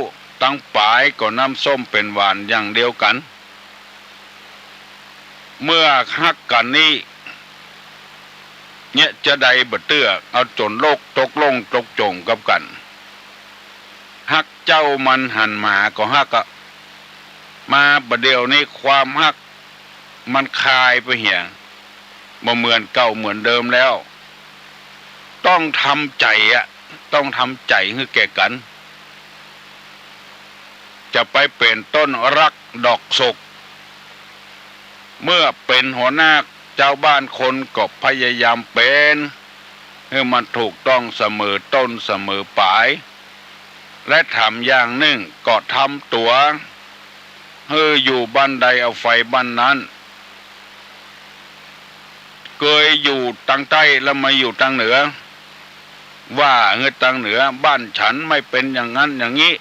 ตังป๋ายก็น้ำส้มเป๋นหวานอย่างเดียวกั๋น เมื่อฮักกั๋นนี้ เยียะจาใดบ่เตื้อ เอาจ๋นโลกตกล่งตกโจ๋งกับกั๋น ฮักเจ้ามันหันหมาก็ฮักอะ มาบ่าเดี่ยวนี้ความฮักมันคายไปเหีย บ่เหมือนเก่าเหมือนเดิมแล้ว ต้องทำใจ๋อะ ต้องทำใจ๋หื้อแก่กั๋น จะไปเป๋นต้นฮักดอกโศก เมื่อเป๋นหัวหน้าจาวบ้านคนก็พยายามเป๋น หื้อมันถูกต้องเสมอต้นเสมอป๋าย และถามอย่างนึ่งก็ทำตั๋ว หื้ออยู่บ้านใดเอาไฟบ้านนั้น เกยอยู่ตางใต้แล้วมาอยู่ตางเหนือ ว่าหื้อตางเหนือ บ้านฉันไม่เป็นอย่างนั้นอย่างนี้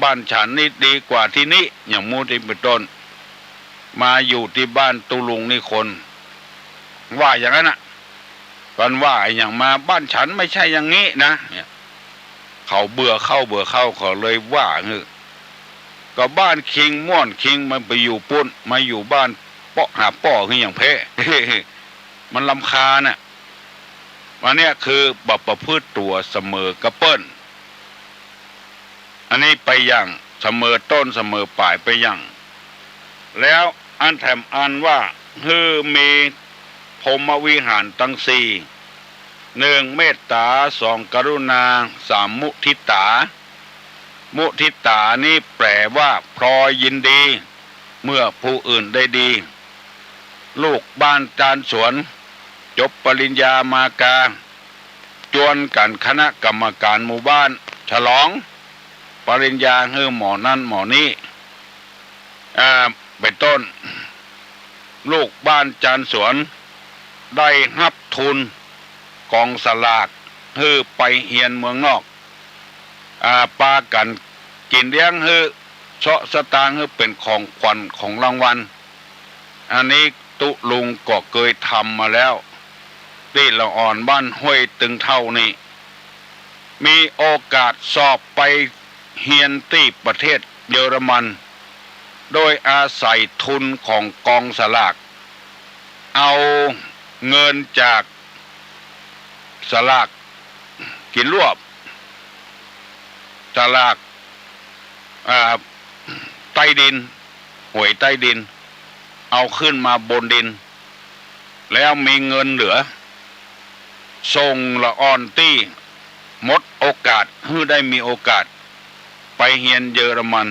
บ้านฉันนี่ดีกว่าตี้นี่ อย่างหมู่ตี้เป๋นต้น มาอยู่ตี้บ้านตุ๊ลุงนี่คน ว่าอย่างนั้นน่ะ เปิ้นว่าอย่างมา บ้านฉันไม่ใช่อย่างนี้นะ เนี่ย เขาเบื่อเข้าเบื่อเข้า เขาเลยว่าหื้อ ก็บ้านคิงม่วนคิงมันไปอยู่ปุ้น มาอยู่บ้านเปาะหาป้อหื้ออย่างแพ้ มันรำคาญน่ะ อันเนี้ยคือบ่ประพฤติตั๋วเสมอกับเปิ้น อันนี้ไปอย่างเสมอต้นเสมอป๋ายไปอย่าง แล้ว อันแถมอันว่า หื้อมีพรหมวิหารตังสี่ หนึ่งเมตต๋า สองกรุณา สามมุทิตา มุทิตานี้แปลว่าพลอยยินดีเมื่อผู้อื่นได้ดี ลูกบ้านจานสวน จบปริญญามากา จวนกั๋นคณะกรรมการหมู่บ้านฉลองปริญญาหื้อหมอนั้นหมอนี้ อ่า เป๋นต้น ลูกบ้านจานสวนได้ฮับทุนก๋องสลากหื้อไปเฮียนเมืองนอก อ่า ปากั๋นกิ๋นเลี้ยงหื้อ เซาะสตางค์หื้อเป๋นของขวัญของรางวัล อันนี้ตุ๊ลุงก็เกยทำมาแล้ว ตี้ละอ่อนบ้านห้วยตึงเฒ่านี่ มีโอกาสสอบไปเฮียนตี้ประเทศเยอรมัน โดยอาศัยทุนของก๋องสลาก เอาเงินจากสลากกิ๋นรวบ สลาก อ่า ใต้ดิน หวยใต้ดิน เอาขึ้นมาบนดิน แล้วมีเงินเหลือ ส่งละอ่อนตี้หมดโอกาส หื้อได้มีโอกาสไปเฮียนเยอรมัน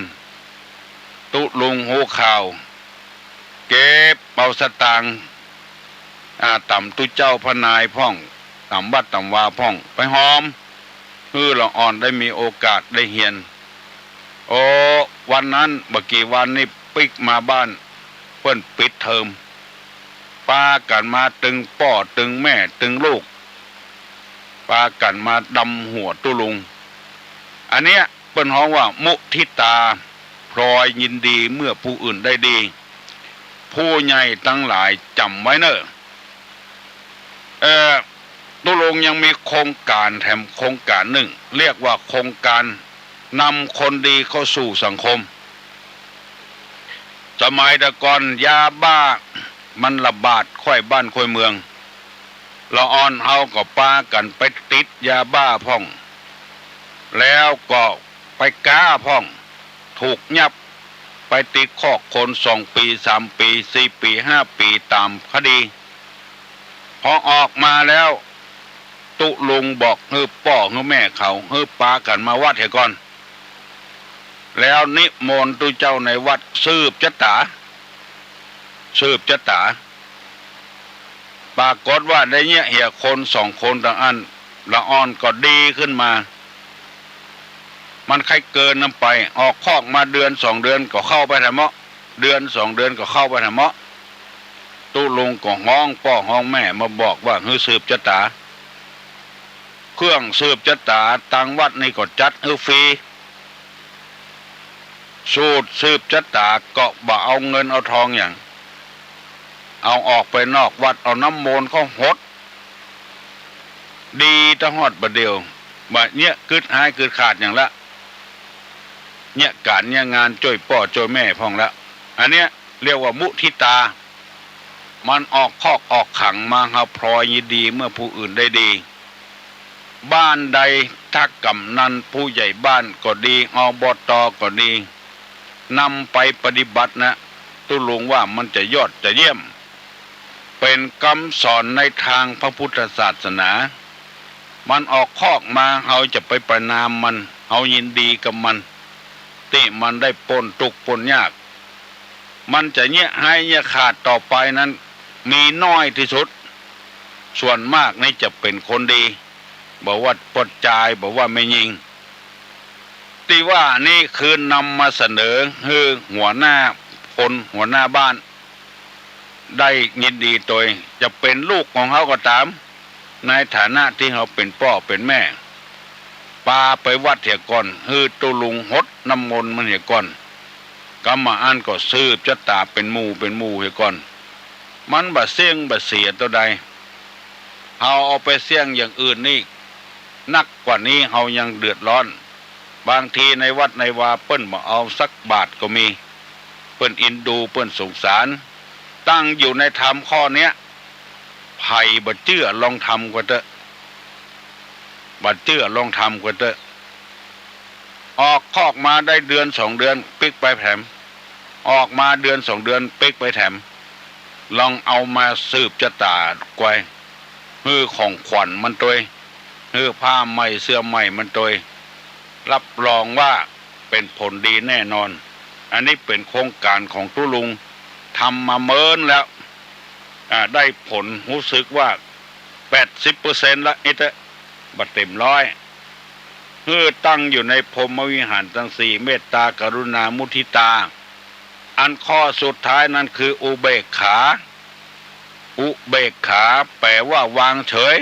ตุ๊ลุงฮู้ข่าว เก็บเอาสตางค์ อ่า ต๋ามตุ๊เจ้าพระนายพ่อง ต๋ามวัดต๋ามวาพ่อง ไปหอม หื้อละอ่อนได้มีโอกาสได้เฮียน โอ้ วันนั้นบ่กี่วันนี้ปิ๊กมาบ้าน เปิ้นปิดเทอม ปากั๋นมาตึงป้อตึงแม่ตึงลูก ปากั๋นมาดำหัวตุ๊ลุง อันเนี้ยเปิ้นฮ้องว่ามุทิตา พลอยยินดีเมื่อผู้อื่นได้ดี ผู้ใหญ่ตังหลายจ๋ำไว้เน่อ เอ่อ ตุ๊ลุงยังมีโครงก๋านแถมโครงก๋านนึ่ง เรียกว่าโครงก๋านนำคนดีเข้าสู่สังคม สมัยแต่ก่อนยาบ้ามันระบาดค่อยบ้านค่อยเมือง ละอ่อนเฮาก็ปากั๋นไปติดยาบ้าพ่อง แล้วก็ไปก๊าพ่อง ถูกยับ ไปติดคอกคนสองปี๋ สามปี๋ สี่ปี๋ ห้าปี๋ ต๋ามคดี พอออกมาแล้ว ตุ๊ลุงบอกหื้อป้อหื้อแม่เขา หื้อปากั๋นมาวัดเหียก่อน แล้วนิมนต์ตุ๊เจ้าในวัดสืบจะต๋า สืบจะต๋า ปรากฏว่าได้เยียะเหียคนสองคนตังอั้น ละอ่อนก็ดีขึ้นมา มันใค่เกินนำไป ออกคอกมาเดือนสองเดือนก็เข้าไปแถมเมาะ เดือนสองเดือนก็เข้าไปแถมเมาะ ตุ๊ลุงก็ฮ้องป้อฮ้องแม่มาบอกว่าหื้อสืบจะต๋า เครื่องสืบจะต๋าตังวัดนี่ก็จัดหื้อฟรี สูตรสืบจะต๋าก็บ่เอาเงินเอาทองหยัง เอาออกไปนอกวัด เอาน้ำมนต์เข้าหด ดีตะฮอดบ่าเดี่ยว บ่าเยียะกึ๊ดฮ้ายกึ๊ดขาดหยังละ เยียะก๋านเยียะงานจ้วยป้อจ้วยแม่พ่องละ อันเนี้ยเรียกว่ามุทิตา มันออกคอกออกขังมา เฮาพลอยยินดีเมื่อผู้อื่นได้ดี บ้านใดถ้ากำนันผู้ใหญ่บ้านก็ดี อบต.ก็ดี นำไปปฏิบัตินะ ตุ๊ลุงว่ามันจะยอดจะเยี่ยม เป๋นกำสอนในตางพระพุทธศาสนา มันออกคอกมา เฮาจะไปประณามมัน เฮายินดีกับมัน ตี้มันได้ป๊นตุ๊กข์ป๊นยาก มันจะเยียะฮ้ายเยียะขาดต่อไปนั้น มีน้อยตี้สุด ส่วนมากนี่จะเป๋นคนดี บ่ว่าป้อจาย บ่ว่าแม่ญิง ตี้ว่านี้คือนำมาเสนอหื้อหัวหน้าพล หัวหน้าบ้าน ได้ยินดีตวย จะเป๋นลูกของเฮาก็ต๋าม ในฐานะตี้เฮาเป๋นป้อเป๋นแม่ ปาไปวัดเหียก่อน หื้อตุ๊ลุงหดน้ำมนต์มันเหียก่อน กำบ่าอั้นก็สืบจะต๋าเป๋นหมู่เป๋นหมู่เหียก่อน มันบ่เสี้ยงบ่เสียเต้าใด เฮาเอาไปเสี้ยงอย่างอื่นนี่ นักกว่านี้เฮายังเดือดร้อน บางทีในวัดในวาเปิ้นบ่เอาสักบาทก็มี เปิ้นอินดู เปิ้นสงสาร ตั้งอยู่ในธรรมข้อเนี้ย ใผบ่เจื้อลองทำก่อนเต๊อะ บ่เจื้อลองทำก่อนเต๊อะ ออกคอกมาได้เดือนสองเดือน ปิ๊กไปแถม ออกมาเดือนสองเดือนปิ๊กไปแถม ลองเอามาสืบจะต๋าไกว หื้อของขวัญมันตวย หื้อผ้าใหม่เสื้อใหม่มันตวย รับรองว่าเป๋นผลดีแน่นอน อันนี้เป๋นโครงก๋านของตุ๊ลุง ทำมาเมินแล้ว อ่า ได้ผลฮู้สึกว่าแปดสิบเปอร์เซ็นต์ละ อิเต๊อะ บ่เต๋มร้อย หื้อตั้งอยู่ในพรหมวิหารตังสี่ เมตตา กรุณา มุทิตา อันข้อสุดท้ายนั้นคืออุเบกขา อุเบกขาแป๋ว่าวางเฉย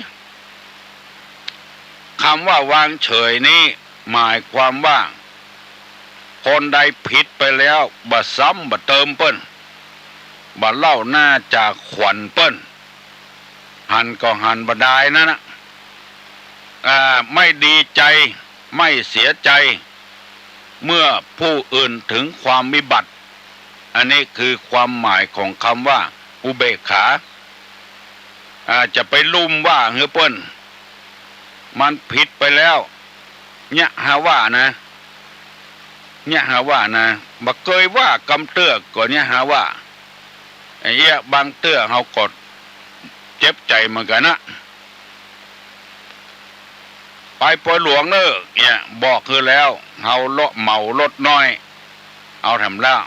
กำว่าวางเฉยนี้หมายความว่า คนใดผิดไปแล้วบ่ซ้ำบ่เติมเปิ้น บ่เล่าหน้าจ๋าขวัญเปิ้น หันก็หันบ่ดายนั้นนะ อ่า ไม่ดีใจ๋ ไม่เสียใจ๋ เมื่อผู้อื่นถึงความวิบัติ อันนี้คือความหมายของกำว่าอุเบกขา อ่า จะไปลุ่มว่าหื้อเปิ้น มันผิดไปแล้ว เยียะหาว่านะ เยียะหาว่านะ บ่เกยว่ากำเตื้อก็เยียะหาว่า ไอ้เยียะบางเตื้อเฮาก็เจ็บใจ๋เหมือนกั๋นนะ ไปปอยหลวงเน่อ เยียะบอกหื้อแล้ว เฮาเลาะเหมารถน้อย เอาแถมแล้ว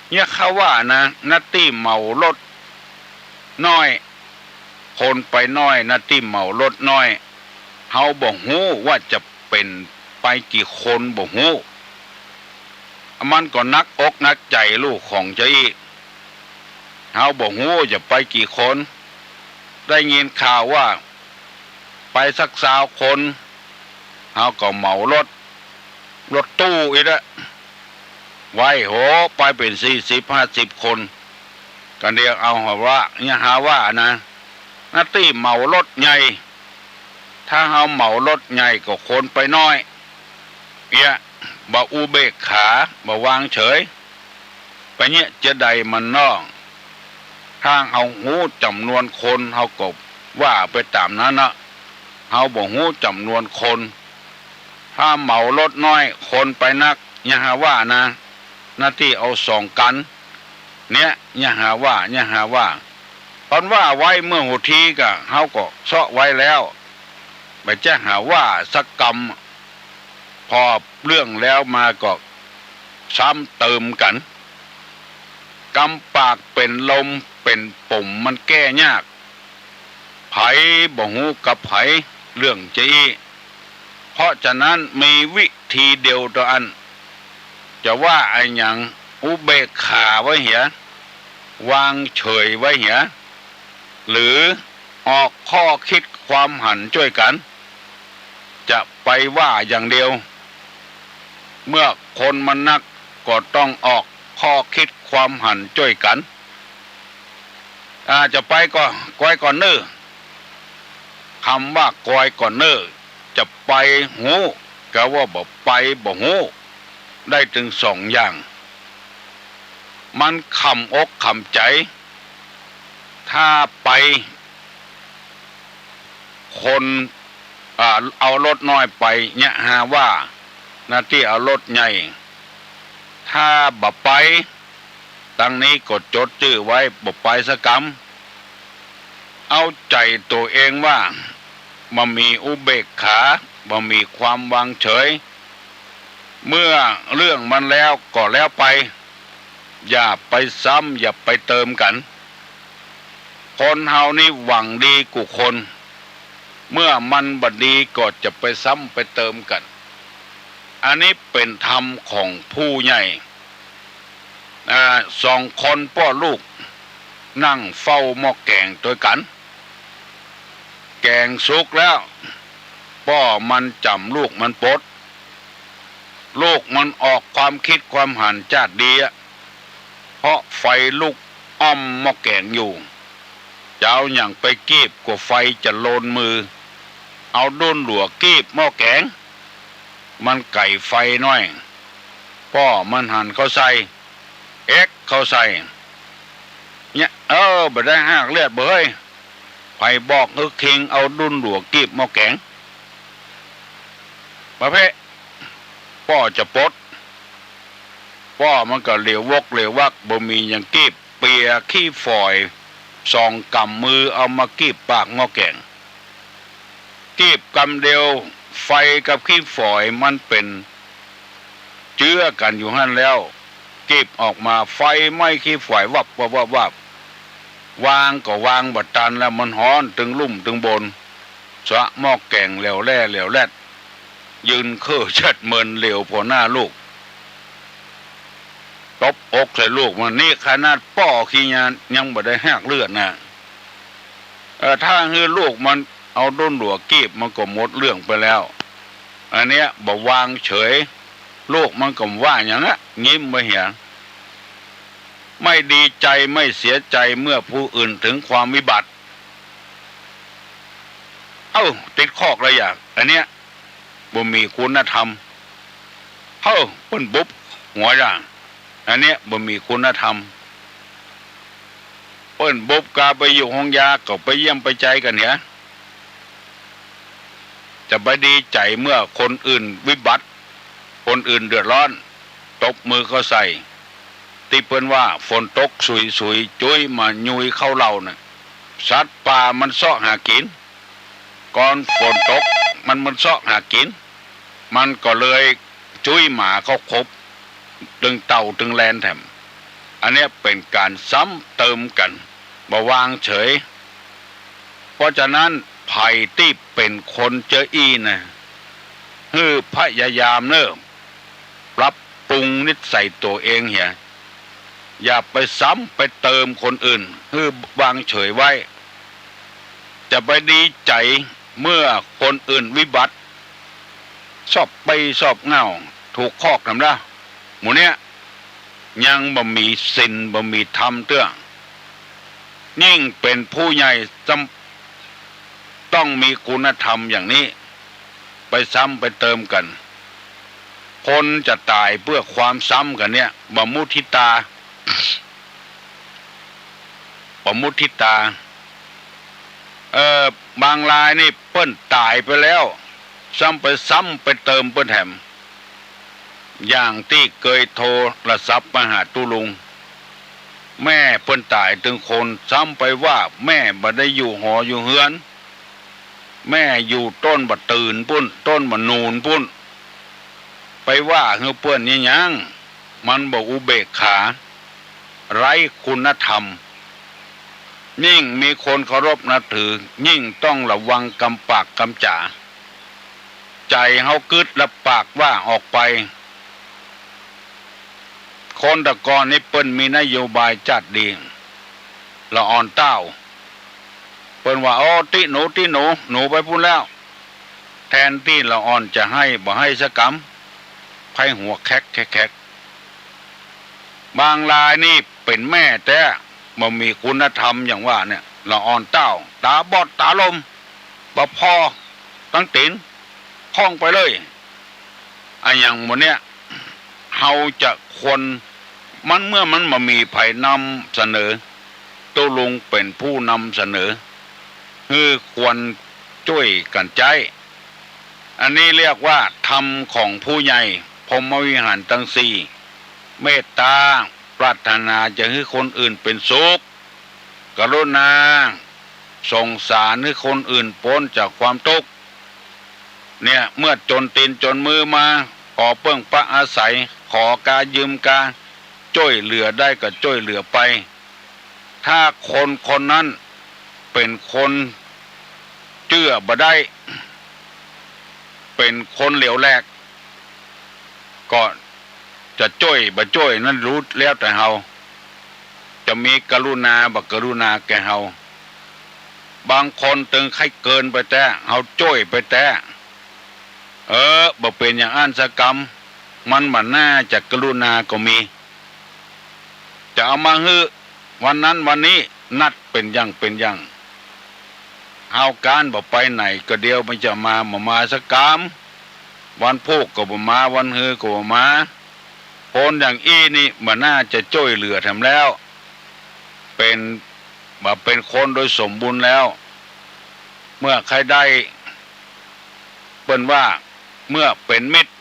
เยียะหาว่านะ หน้าตี้เหมารถน้อย คนไปน้อย หน้าตี้เหมารถน้อย เฮาบ่ฮู้ว่าจะเป๋นไปกี่คนบ่ฮู้ มันก็หนักอกหนักใจ๋ลู่ของจะอี้ เฮาบ่ฮู้จะไปกี่คน ได้ยินข่าวว่าไปสักซาวคน เฮาก็เหมารถ รถตู้อี้ละ ไว้โห ไปเป๋นสี่สิบห้าสิบคน กั๋นเดียวเอาหาว่า เยียะหาว่านะ หน้าตี้เหมารถใหญ่ ถ้าเฮาเหมารถใหญ่ก็คนไปน้อย เยียะ บ่อุเบกขา บ่วางเฉย ไปเยียะจะใดมันน้อง ถ้าเฮาฮู้จ๋ำนวนคน เฮาก็ว่าไปต๋ามนั้นนะ เฮาบ่ฮู้จ๋ำนวนคน ถ้าเหมารถน้อย คนไปนัก เยียะหาว่านะ หน้าตี้เอาสองกั๋น เนี่ย เยียะหาว่า เยียะหาว่า ต๋อนว่าไว้เมื่อหัวทีก็ เฮาก็เซาะไว้แล้ว บ่จะหาว่าสักกำ พอเรื่องแล้วมาก็ซ้ำเติมกั๋น กำปากเป๋นลมเป๋นป๋มมันแก้ยาก ใผบ่ฮู้กับใผเรื่องจะอี้ เพราะฉะนั้นมีวิธีเดียวเต้าอั้น จะว่าอะหยัง อุเบกขาไว้เหีย วางเฉยไว้เหีย หรือออกข้อคิดความหันจ้วยกั๋น จะไปว่าอย่างเดียว เมื่อคนมันนักก็ต้องออกข้อคิดความหันจ้วยกั๋น อ่า จะไปก็กอยก่อนเน่อ กำว่ากอยก่อนเน่อ จะไปฮู้ กับว่าบ่ไปบ่ฮู้ ได้ตึงสองอย่าง มันขำอกขำใจ๋ ถ้าไป คน อ่า เอารถน้อยไป เยียะหาว่า หน้าตี้เอารถใหญ่ ถ้าบ่ไป ตังนี้ก็จดจื้อไว้ บ่ไปสักกำ เอาใจ๋ตั๋วเองว่า บ่มีอุเบกขา บ่มีความวางเฉย เมื่อเรื่องมันแล้วก็แล้วไป อย่าไปซ้ำ อย่าไปเติมกั๋น คนเฮานี้หวังดีกู้คน เมื่อมันบ่ดีก็จะไปซ้ำไปเติมกั๋น อันนี้เป๋นธรรมของผู้ใหญ่ อ่า สองคนป้อลูก นั่งเฝ้าหม้อแก๋งตวยกั๋น แก๋งสุกแล้ว ป้อมันจ๋ำลูกมันปด ลูกมันออกความคิดความหันจ้าดดีอะ เพราะไฟลุกอ้อมหม้อแก๋งอยู่ จะเอาหยังไปกีบ กั๋วไฟจะโลนมือ เอาดุ้นหลัวกีบหม้อแก๋ง มันไก๋ไฟน้อย ป้อมันหันเข้าใส่ เอ็กเข้าใส่ เนี่ย เออ บ่ได้หากเลือดบ่เฮ้ย ใผบอกหื้อคิงเอาดุ้นหลัวกีบหม้อแก๋ง บ่าเพะ ป้อจะปด ป้อมันก็เหลววกเหลววัก บ่มีหยังกีบ เปียขี้ฝอย สองก๋ำมือเอามากีบปากหม้อแก๋ง กีบก๋ำเดียว ไฟกับขี้ฝอยมันเป๋นเจื้อกั๋นอยู่หั้นแล้ว กีบออกมา ไฟไหม้ขี้ฝอยวับวับวับวับ วางก็วางบ่ตันแล้ว มันฮ้อนตึงลุ่มตึงบน สะหม้อแก๋งแหลวแหล่แหลวแหลด ยืนเคิ้อเชิดเมินเหลียวผ่อหน้าลูก ตบอกใส่ลูกมัน นี่ขนาดป้อขี้ยายังบ่ได้ฮากเลือดนะ เออ ถ้าหื้อลูกมันเอาด้นหลัวกีบมันก็หมดเรื่องไปแล้ว อันเนี้ยบ่วางเฉย ลูกมันก็ว่าอย่างนั้น ยิ้มไปเหีย ไม่ดีใจไม่เสียใจเมื่อผู้อื่นถึงความวิบัติ เอ้า ติดคอกแล้วอย่าง อันเนี้ยบ่มีคุณธรรม เฮ้อ เปิ้นบุบหัวอย่าง อันเนี้ยบ่มีคุณธรรม เปิ้นบุบกาไปอยู่โฮงยา ก็ไปเยี่ยมไปใจกั๋นเหีย จะไปดีใจ๋เมื่อคนอื่นวิบัติ คนอื่นเดือดร้อน ตบมือเข้าใส่ ตี้เปิ้นว่าฝนตกสุยๆ จุ้ยมายุยเข้าเล่าน่ะ สัตว์ป่ามันเซาะหากิ๋น ก่อนฝนตกมัน มันเซาะหากิ๋น มันก็เลยจุ้ยหมาเข้าคบ ตึงเต่าตึงแลนแถม อันเนี้ยเป๋นก๋านซ้ำเติมกั๋น บ่วางเฉย เพราะฉะนั้นใผตี้เป๋นคนเจออี้นะ หื้อพยายามเน่อ ปรับปรุงนิสัยตั๋วเองเหีย อย่าไปซ้ำไปเติมคนอื่น หื้อวางเฉยไว้ จะไปดีใจ๋เมื่อคนอื่นวิบัติ ซอบปี้ซอบเหง้า ถูกคอกแถมละ หมู่เนี้ย ยังบ่มีศีลบ่มีธรรมเตื้อ ยิ่งเป๋นผู้ใหญ่จำ ต้องมีคุณธรรมอย่างนี้ ไปซ้ำไปเติมกั๋น คนจะต๋ายเปื้อความซ้ำกั๋นเนี่ย บ่มุทิตา บ่มุทิตา เอ่อ บางรายนี่เปิ้นต๋ายไปแล้ว ซ้ำไป ซ้ำไปเติมเปิ้นแถม อย่างตี้เกยโทรศัพท์มาหาตุ๊ลุง แม่เปิ้นต๋ายตึงคน ซ้ำไปว่าแม่บ่ได้อยู่หออยู่เฮือน แม่อยู่ต้นบ่าตื่นปุ้น ต้นบ่าหนุนปุ้น ไปว่าหื้อเปิ้นเยียะหยัง มันบ่อุเบกขา ไร้คุณธรรม ยิ่งมีคนเคารพนับถือ ยิ่งต้องระวังกำปากกำจ๋า ใจ๋เฮากึ๊ดละปากว่าออกไป คนแต่ก่อนนี่เปิ้นมีนโยบายจัดดี ละอ่อนเต้า เปิ้นว่า โอ้ ตี้หนู ตี้หนู หนูไปปุ้นแล้ว แทนตี้ละอ่อนจะไห้ บ่ไห้สักกำ ไห้หัวแคะแคะแคะ บางรายนี่เป๋นแม่แต๊ บ่มีคุณธรรมอย่างว่าเนี่ย ละอ่อนเต้า ต๋าบอดต๋าลม บ่ผ่อตังตี๋น พ่องไปเลย อะหยังหมู่เนี้ย เฮาจะควร มันเมื่อมันบ่มีใผนำเสนอ ตุ๊ลุงเป๋นผู้นำเสนอ หื้อควรจ้วยกั๋นใจ๊ อันนี้เรียกว่าธรรมของผู้ใหญ่ พรหมวิหารตังสี่ เมตตา ปรารถนาจะหื้อคนอื่นเป๋นสุข กรุณา สงสารหื้อคนอื่นป๊นจากความตุ๊กข์ เนี่ย เมื่อจ๋นตี๋นจ๋นมือมา ขอเปิ้งปะอาศัย ขอกายืมกา จ้วยเหลือได้ก็จ้วยเหลือไป ถ้าคนคนนั้นเป๋นคนเจื้อบ่ได้ เป๋นคนเหลวแหลก ก็จะจ้วยบ่จ้วยนั้นรู้แล้วแต่เฮา จะมีกรุณาบ่กรุณาแก่เฮา บางคนตึงใค่เกินไปแต๊ เฮาจ้วยไปแต๊ เออ บ่เป๋นอย่างอั้นสักกำ มันบ่น่าจะกรุณาก็มี จะเอามาหื้อวันนั้นวันนี้ นัดเป๋นอย่างเป๋นอย่าง เฮาก๊านบ่ไปไหนก็เดี๋ยวมันจะมา บ่มาสักกำ วันพูกก็บ่มา วันฮือก็บ่มา คนอย่างอี้นี่บ่น่าจะจ้วยเหลือแถมแล้ว เป๋น บ่าเป๋นคนโดยสมบูรณ์แล้ว เมื่อใค่ได้ เปิ้นว่า เมื่อเป๋นมิตร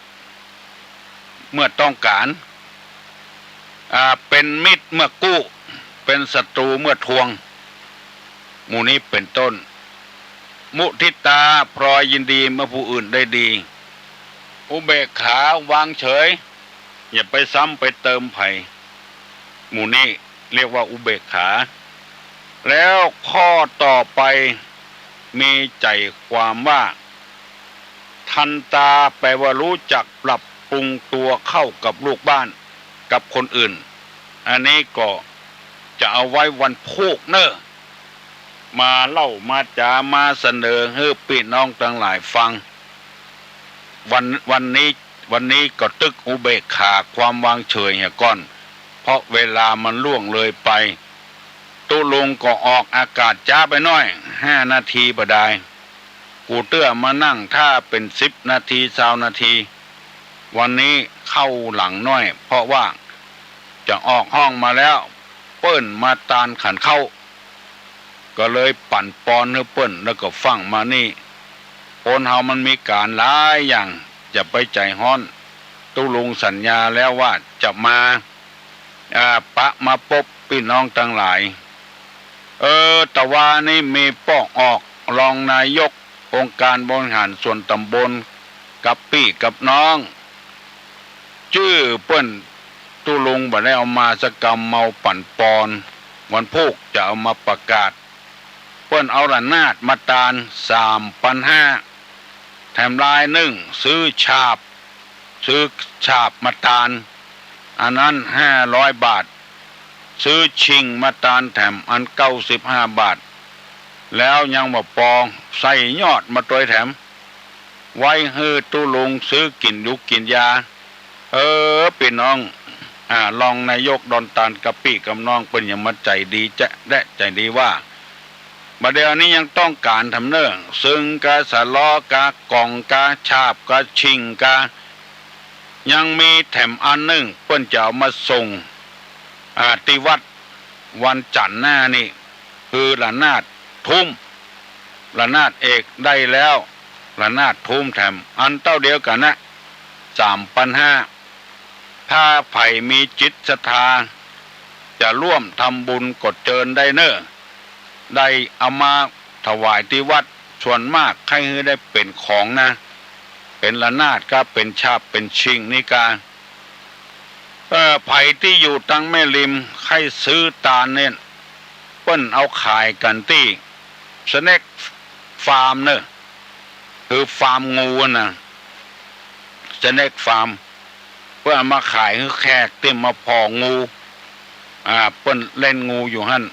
เมื่อต้องก๋าน อ่า เป็นมิตรเมื่อกู้ เป็นศัตรูเมื่อทวง หมู่นี้เป็นต้น มุทิตา พลอยยินดีเมื่อผู้อื่นได้ดี อุเบกขาวางเฉย อย่าไปซ้ำไปเติมใผ หมู่นี้เรียกว่าอุเบกขา แล้วข้อต่อไปมีใจ๋ความว่า ทันตา แปลว่ารู้จักปรับปรุงตัวเข้ากับลูกบ้าน กับคนอื่น อันนี้ก็จะเอาไว้วันพูกเน่อ มาเล่ามาจ๋ามาเสนอหื้อปี้น้องตังหลายฟัง วัน วันนี้ วันนี้ก็ตึกอุเบกขาความวางเฉยเหียก่อน เพราะเวลามันล่วงเลยไป ตุ๊ลุงก็ออกอากาศจ๊าไปหน้อย ห้านาทีบ่ดาย กูเตื้อมานั่งถ้าเป๋นสิบนาที ซาวนาที วันนี้เข้าหลังหน้อย เพราะว่าจะออกห้องมาแล้ว เปิ้นมาตานขันข้าว ก็เลยปั๋นปอนหื้อเปิ้น แล้วก็ฟั่งมานี่ คนเฮามันมีก๋านหลายอย่าง อย่าไปใจ๋ฮ้อน ตุ๊ลุงสัญญาแล้วว่าจะมา อ่า ปะมาปบปี้น้องตังหลาย เออ ตะวานี้มีป้อออกรองนายกองค์การบริหารส่วนต๋ำบลกับปี้กับน้อง จื้อเปิ้นตุ๊ลุงบ่ได้เอามาสักกำ เมาปั๋นปอน วันพูกจะเอามาประกาศ เปิ้นเอาระนาดมาตาน สามปันห้า แถมลายหนึ่ง ซื้อฉาบ ซื้อฉาบมาตาน อันนั้นห้าร้อยบาท ซื้อชิงมาตานแถมอันเก้าสิบห้าบาท แล้วยังบ่ปอ ใส่ยอดมาตวยแถม ไว้หื้อตุ๊ลุงซื้อกิ๋นยูกิ๋นยา เออ ปี้น้อง อ่า รองนายกดอนตานกับปี้กับน้องเปิ้นยังมาใจ๋ดีแจ๊ะ และใจ๋ดีว่า บ่าเดี่ยวนี้ยังต้องก๋านแถมเน่อ ซึ่งกา สะลอ กา ก่อง กา ฉาบ กา ชิง กา ยังมีแถมอันนึ่ง เปิ้นจะเอามาส่ง อ่า ตี้วัดวันจั๋นหน้านี่ คือระนาดทุ้ม ระนาดเอกได้แล้ว ระนาดทุ้มแถม อันเต้าเดียวกั๋นนะ สามปันห้า ถ้าใผมีจิตศรัทธา จะร่วมทำบุญก็เจิญได้เน่อ ได้เอามาถวายตี้วัด ส่วนมากใค่หื้อได้เป๋นของนะ เป๋นระนาดกา เป๋นฉาบ เป๋นชิงนี่กา เออ ใผตี้อยู่ตังแม่ริม ใค่ซื้อตานเนี่ย เปิ้นเอาขายกั๋นตี้ สเนคฟาร์มเน่อ คือฟาร์มงูนะ สเนคฟาร์ม เปิ้นเอามาขายหื้อแขกตี้มาผ่องู อ่า เปิ้นเล่นงูอยู่หั้น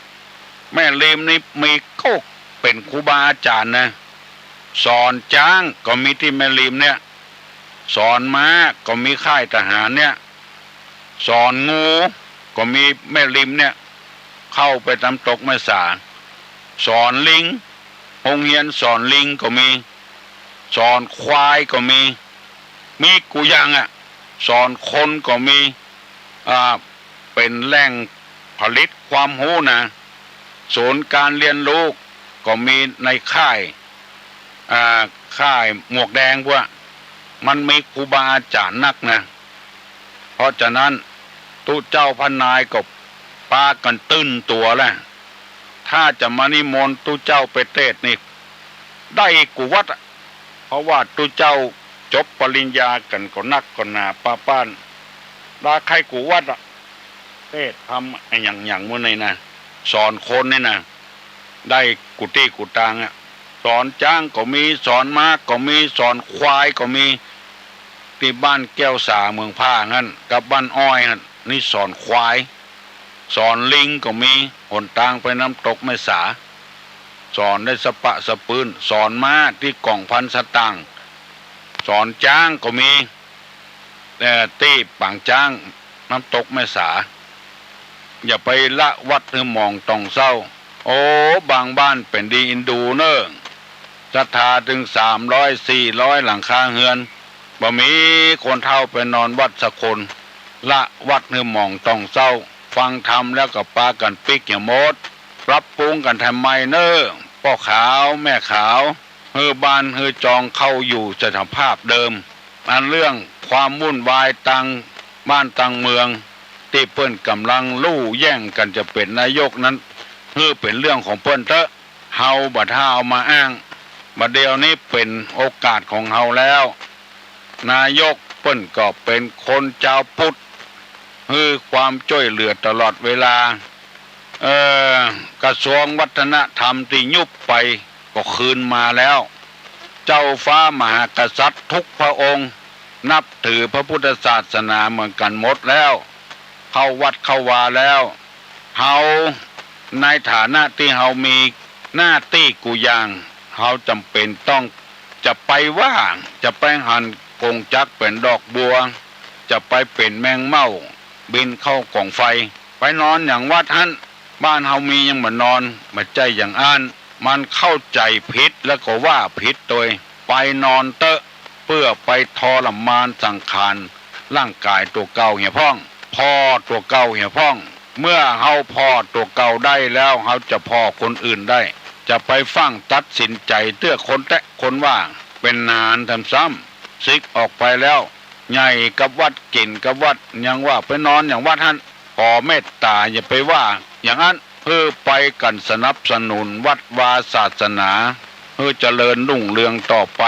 แม่ริมนี่มีก็เป๋นครูบาอาจ๋ารย์นะ สอนจ๊างก็มีตี้แม่ริมเนี่ย สอนม้าก็มีค่ายทหารเนี่ย สอนงูก็มีแม่ริมเนี่ย เข้าไปน้ำตกแม่สา สอนลิง โฮงเฮียนสอนลิงก็มี สอนควายก็มี มีกู้อย่างอะ สอนคนก็มี อ่า เป๋นแหล่งผลิตความฮู้นะ ศูนย์การเรียนรู้ก็มีในค่าย อ่า ค่ายหมวกแดงพวก มันมีครูบาอาจ๋ารย์นักนะ เพราะฉะนั้นตุ๊เจ้าพระนายก็ปากั๋นตื่นตั๋วแล้ว ถ้าจะมานิมนต์ตุ๊เจ้าไปเตสน์นี่ ได้กู้วัดอะ เพราะว่าตุ๊เจ้าจบปริญญากั๋นก็นักก็หนาปะป้าน ลาใค่กู้วัดอะ เตสน์ทำอะหยังหยังหมู่นี้นะ สอนคนนี่นะ ได้กู้ตี้กู้ตางอะ สอนจ๊างก็มี สอนม้าก็มี สอนควายก็มี ตี้บ้านแก้วสาเมืองผ้าหั้น กับบ้านอ้อยหั้น นี่สอนควาย สอนลิงก็มี หนตางไปน้ำตกแม่สา สอนได้สะปะสะปื้น สอนม้าตี้ก่องพันสตางค์ สอนจ๊างก็มี เอ่อ ตี้ปางจ๊างน้ำตกแม่สา อย่าไปละวัดหื้อหมองต่องเซ้า โอ้ บางบ้านเป๋นดีอินดูเน่อ ศรัทธาตึงสามร้อยสี่ร้อยหลังคาเฮือน บ่มีคนเฒ่าไปนอนวัดสักคน ละวัดหื้อหมองต่องเซ้า ฟังธรรมแล้วก็ปากั๋นปิ๊กเหียหมด ปรับปรุงกั๋นแถมใหม่เน่อ ป้อขาวแม่ขาว หื้อบ้านหื้อจองเข้าอยู่สถานภาพเดิม อันเรื่องความวุ่นวายตังบ้านตังเมือง ตี้เปิ้นก่ำลังลู่แย่งกั๋นจะเป๋นนายกนั้น หื้อเป๋นเรื่องของเปิ้นเต๊อะ เฮาบ่ถ้าเอามาอ้าง บ่าเดี่ยวนี้เป๋นโอกาสของเฮาแล้ว นายกเปิ้นก็เป๋นคนจาวพุทธ หื้อความจ้วยเหลือตลอดเวลา เอ่อ กระทรวงวัฒนธรรมตี้ยุบไปก็คืนมาแล้ว เจ้าฟ้ามหากษัตริย์ทุกพระองค์ นับถือพระพุทธศาสนาเหมือนกั๋นหมดแล้ว เข้าวัดเข้าวาแล้ว เฮาในฐานะตี้เฮามีหน้าตี้กู้อย่าง เฮาจ๋ำเป๋นต้องจะไปว่า จะไปหันกงจักรเป๋นดอกบัว จะไปเป๋นแมงเม่าบินเข้ากองไฟ ไปนอนอย่างวัดหั้น บ้านเฮามีหยังบ่นอน บ่ใจ้อย่างอั้น มันเข้าใจ๋ผิดแล้วก็ว่าผิดตวย ไปนอนเต๊อะ เปื้อไปทรมานสังขารร่างก๋ายตั๋วเก่าเหียพ่อง ผ่อตั๋วเก่าเหียพ่อง เมื่อเฮาผ่อตั๋วเก่าได้แล้ว เฮาจะผ่อคนอื่นได้ จะไปฟั่งตัดสินใจ๋เตื้อคนแต๊คนว่า เป๋นนานแถมซ้ำ สิกออกไปแล้ว ใหญ่กับวัด เก๋นกับวัด ยังว่าไปนอนอย่างวัดหั้น ขอเมตต๋าอย่าไปว่าอย่างอั้น หื้อไปกั๋นสนับสนุนวัดวาศาสนา หื้อเจริญรุ่งเรืองต่อไป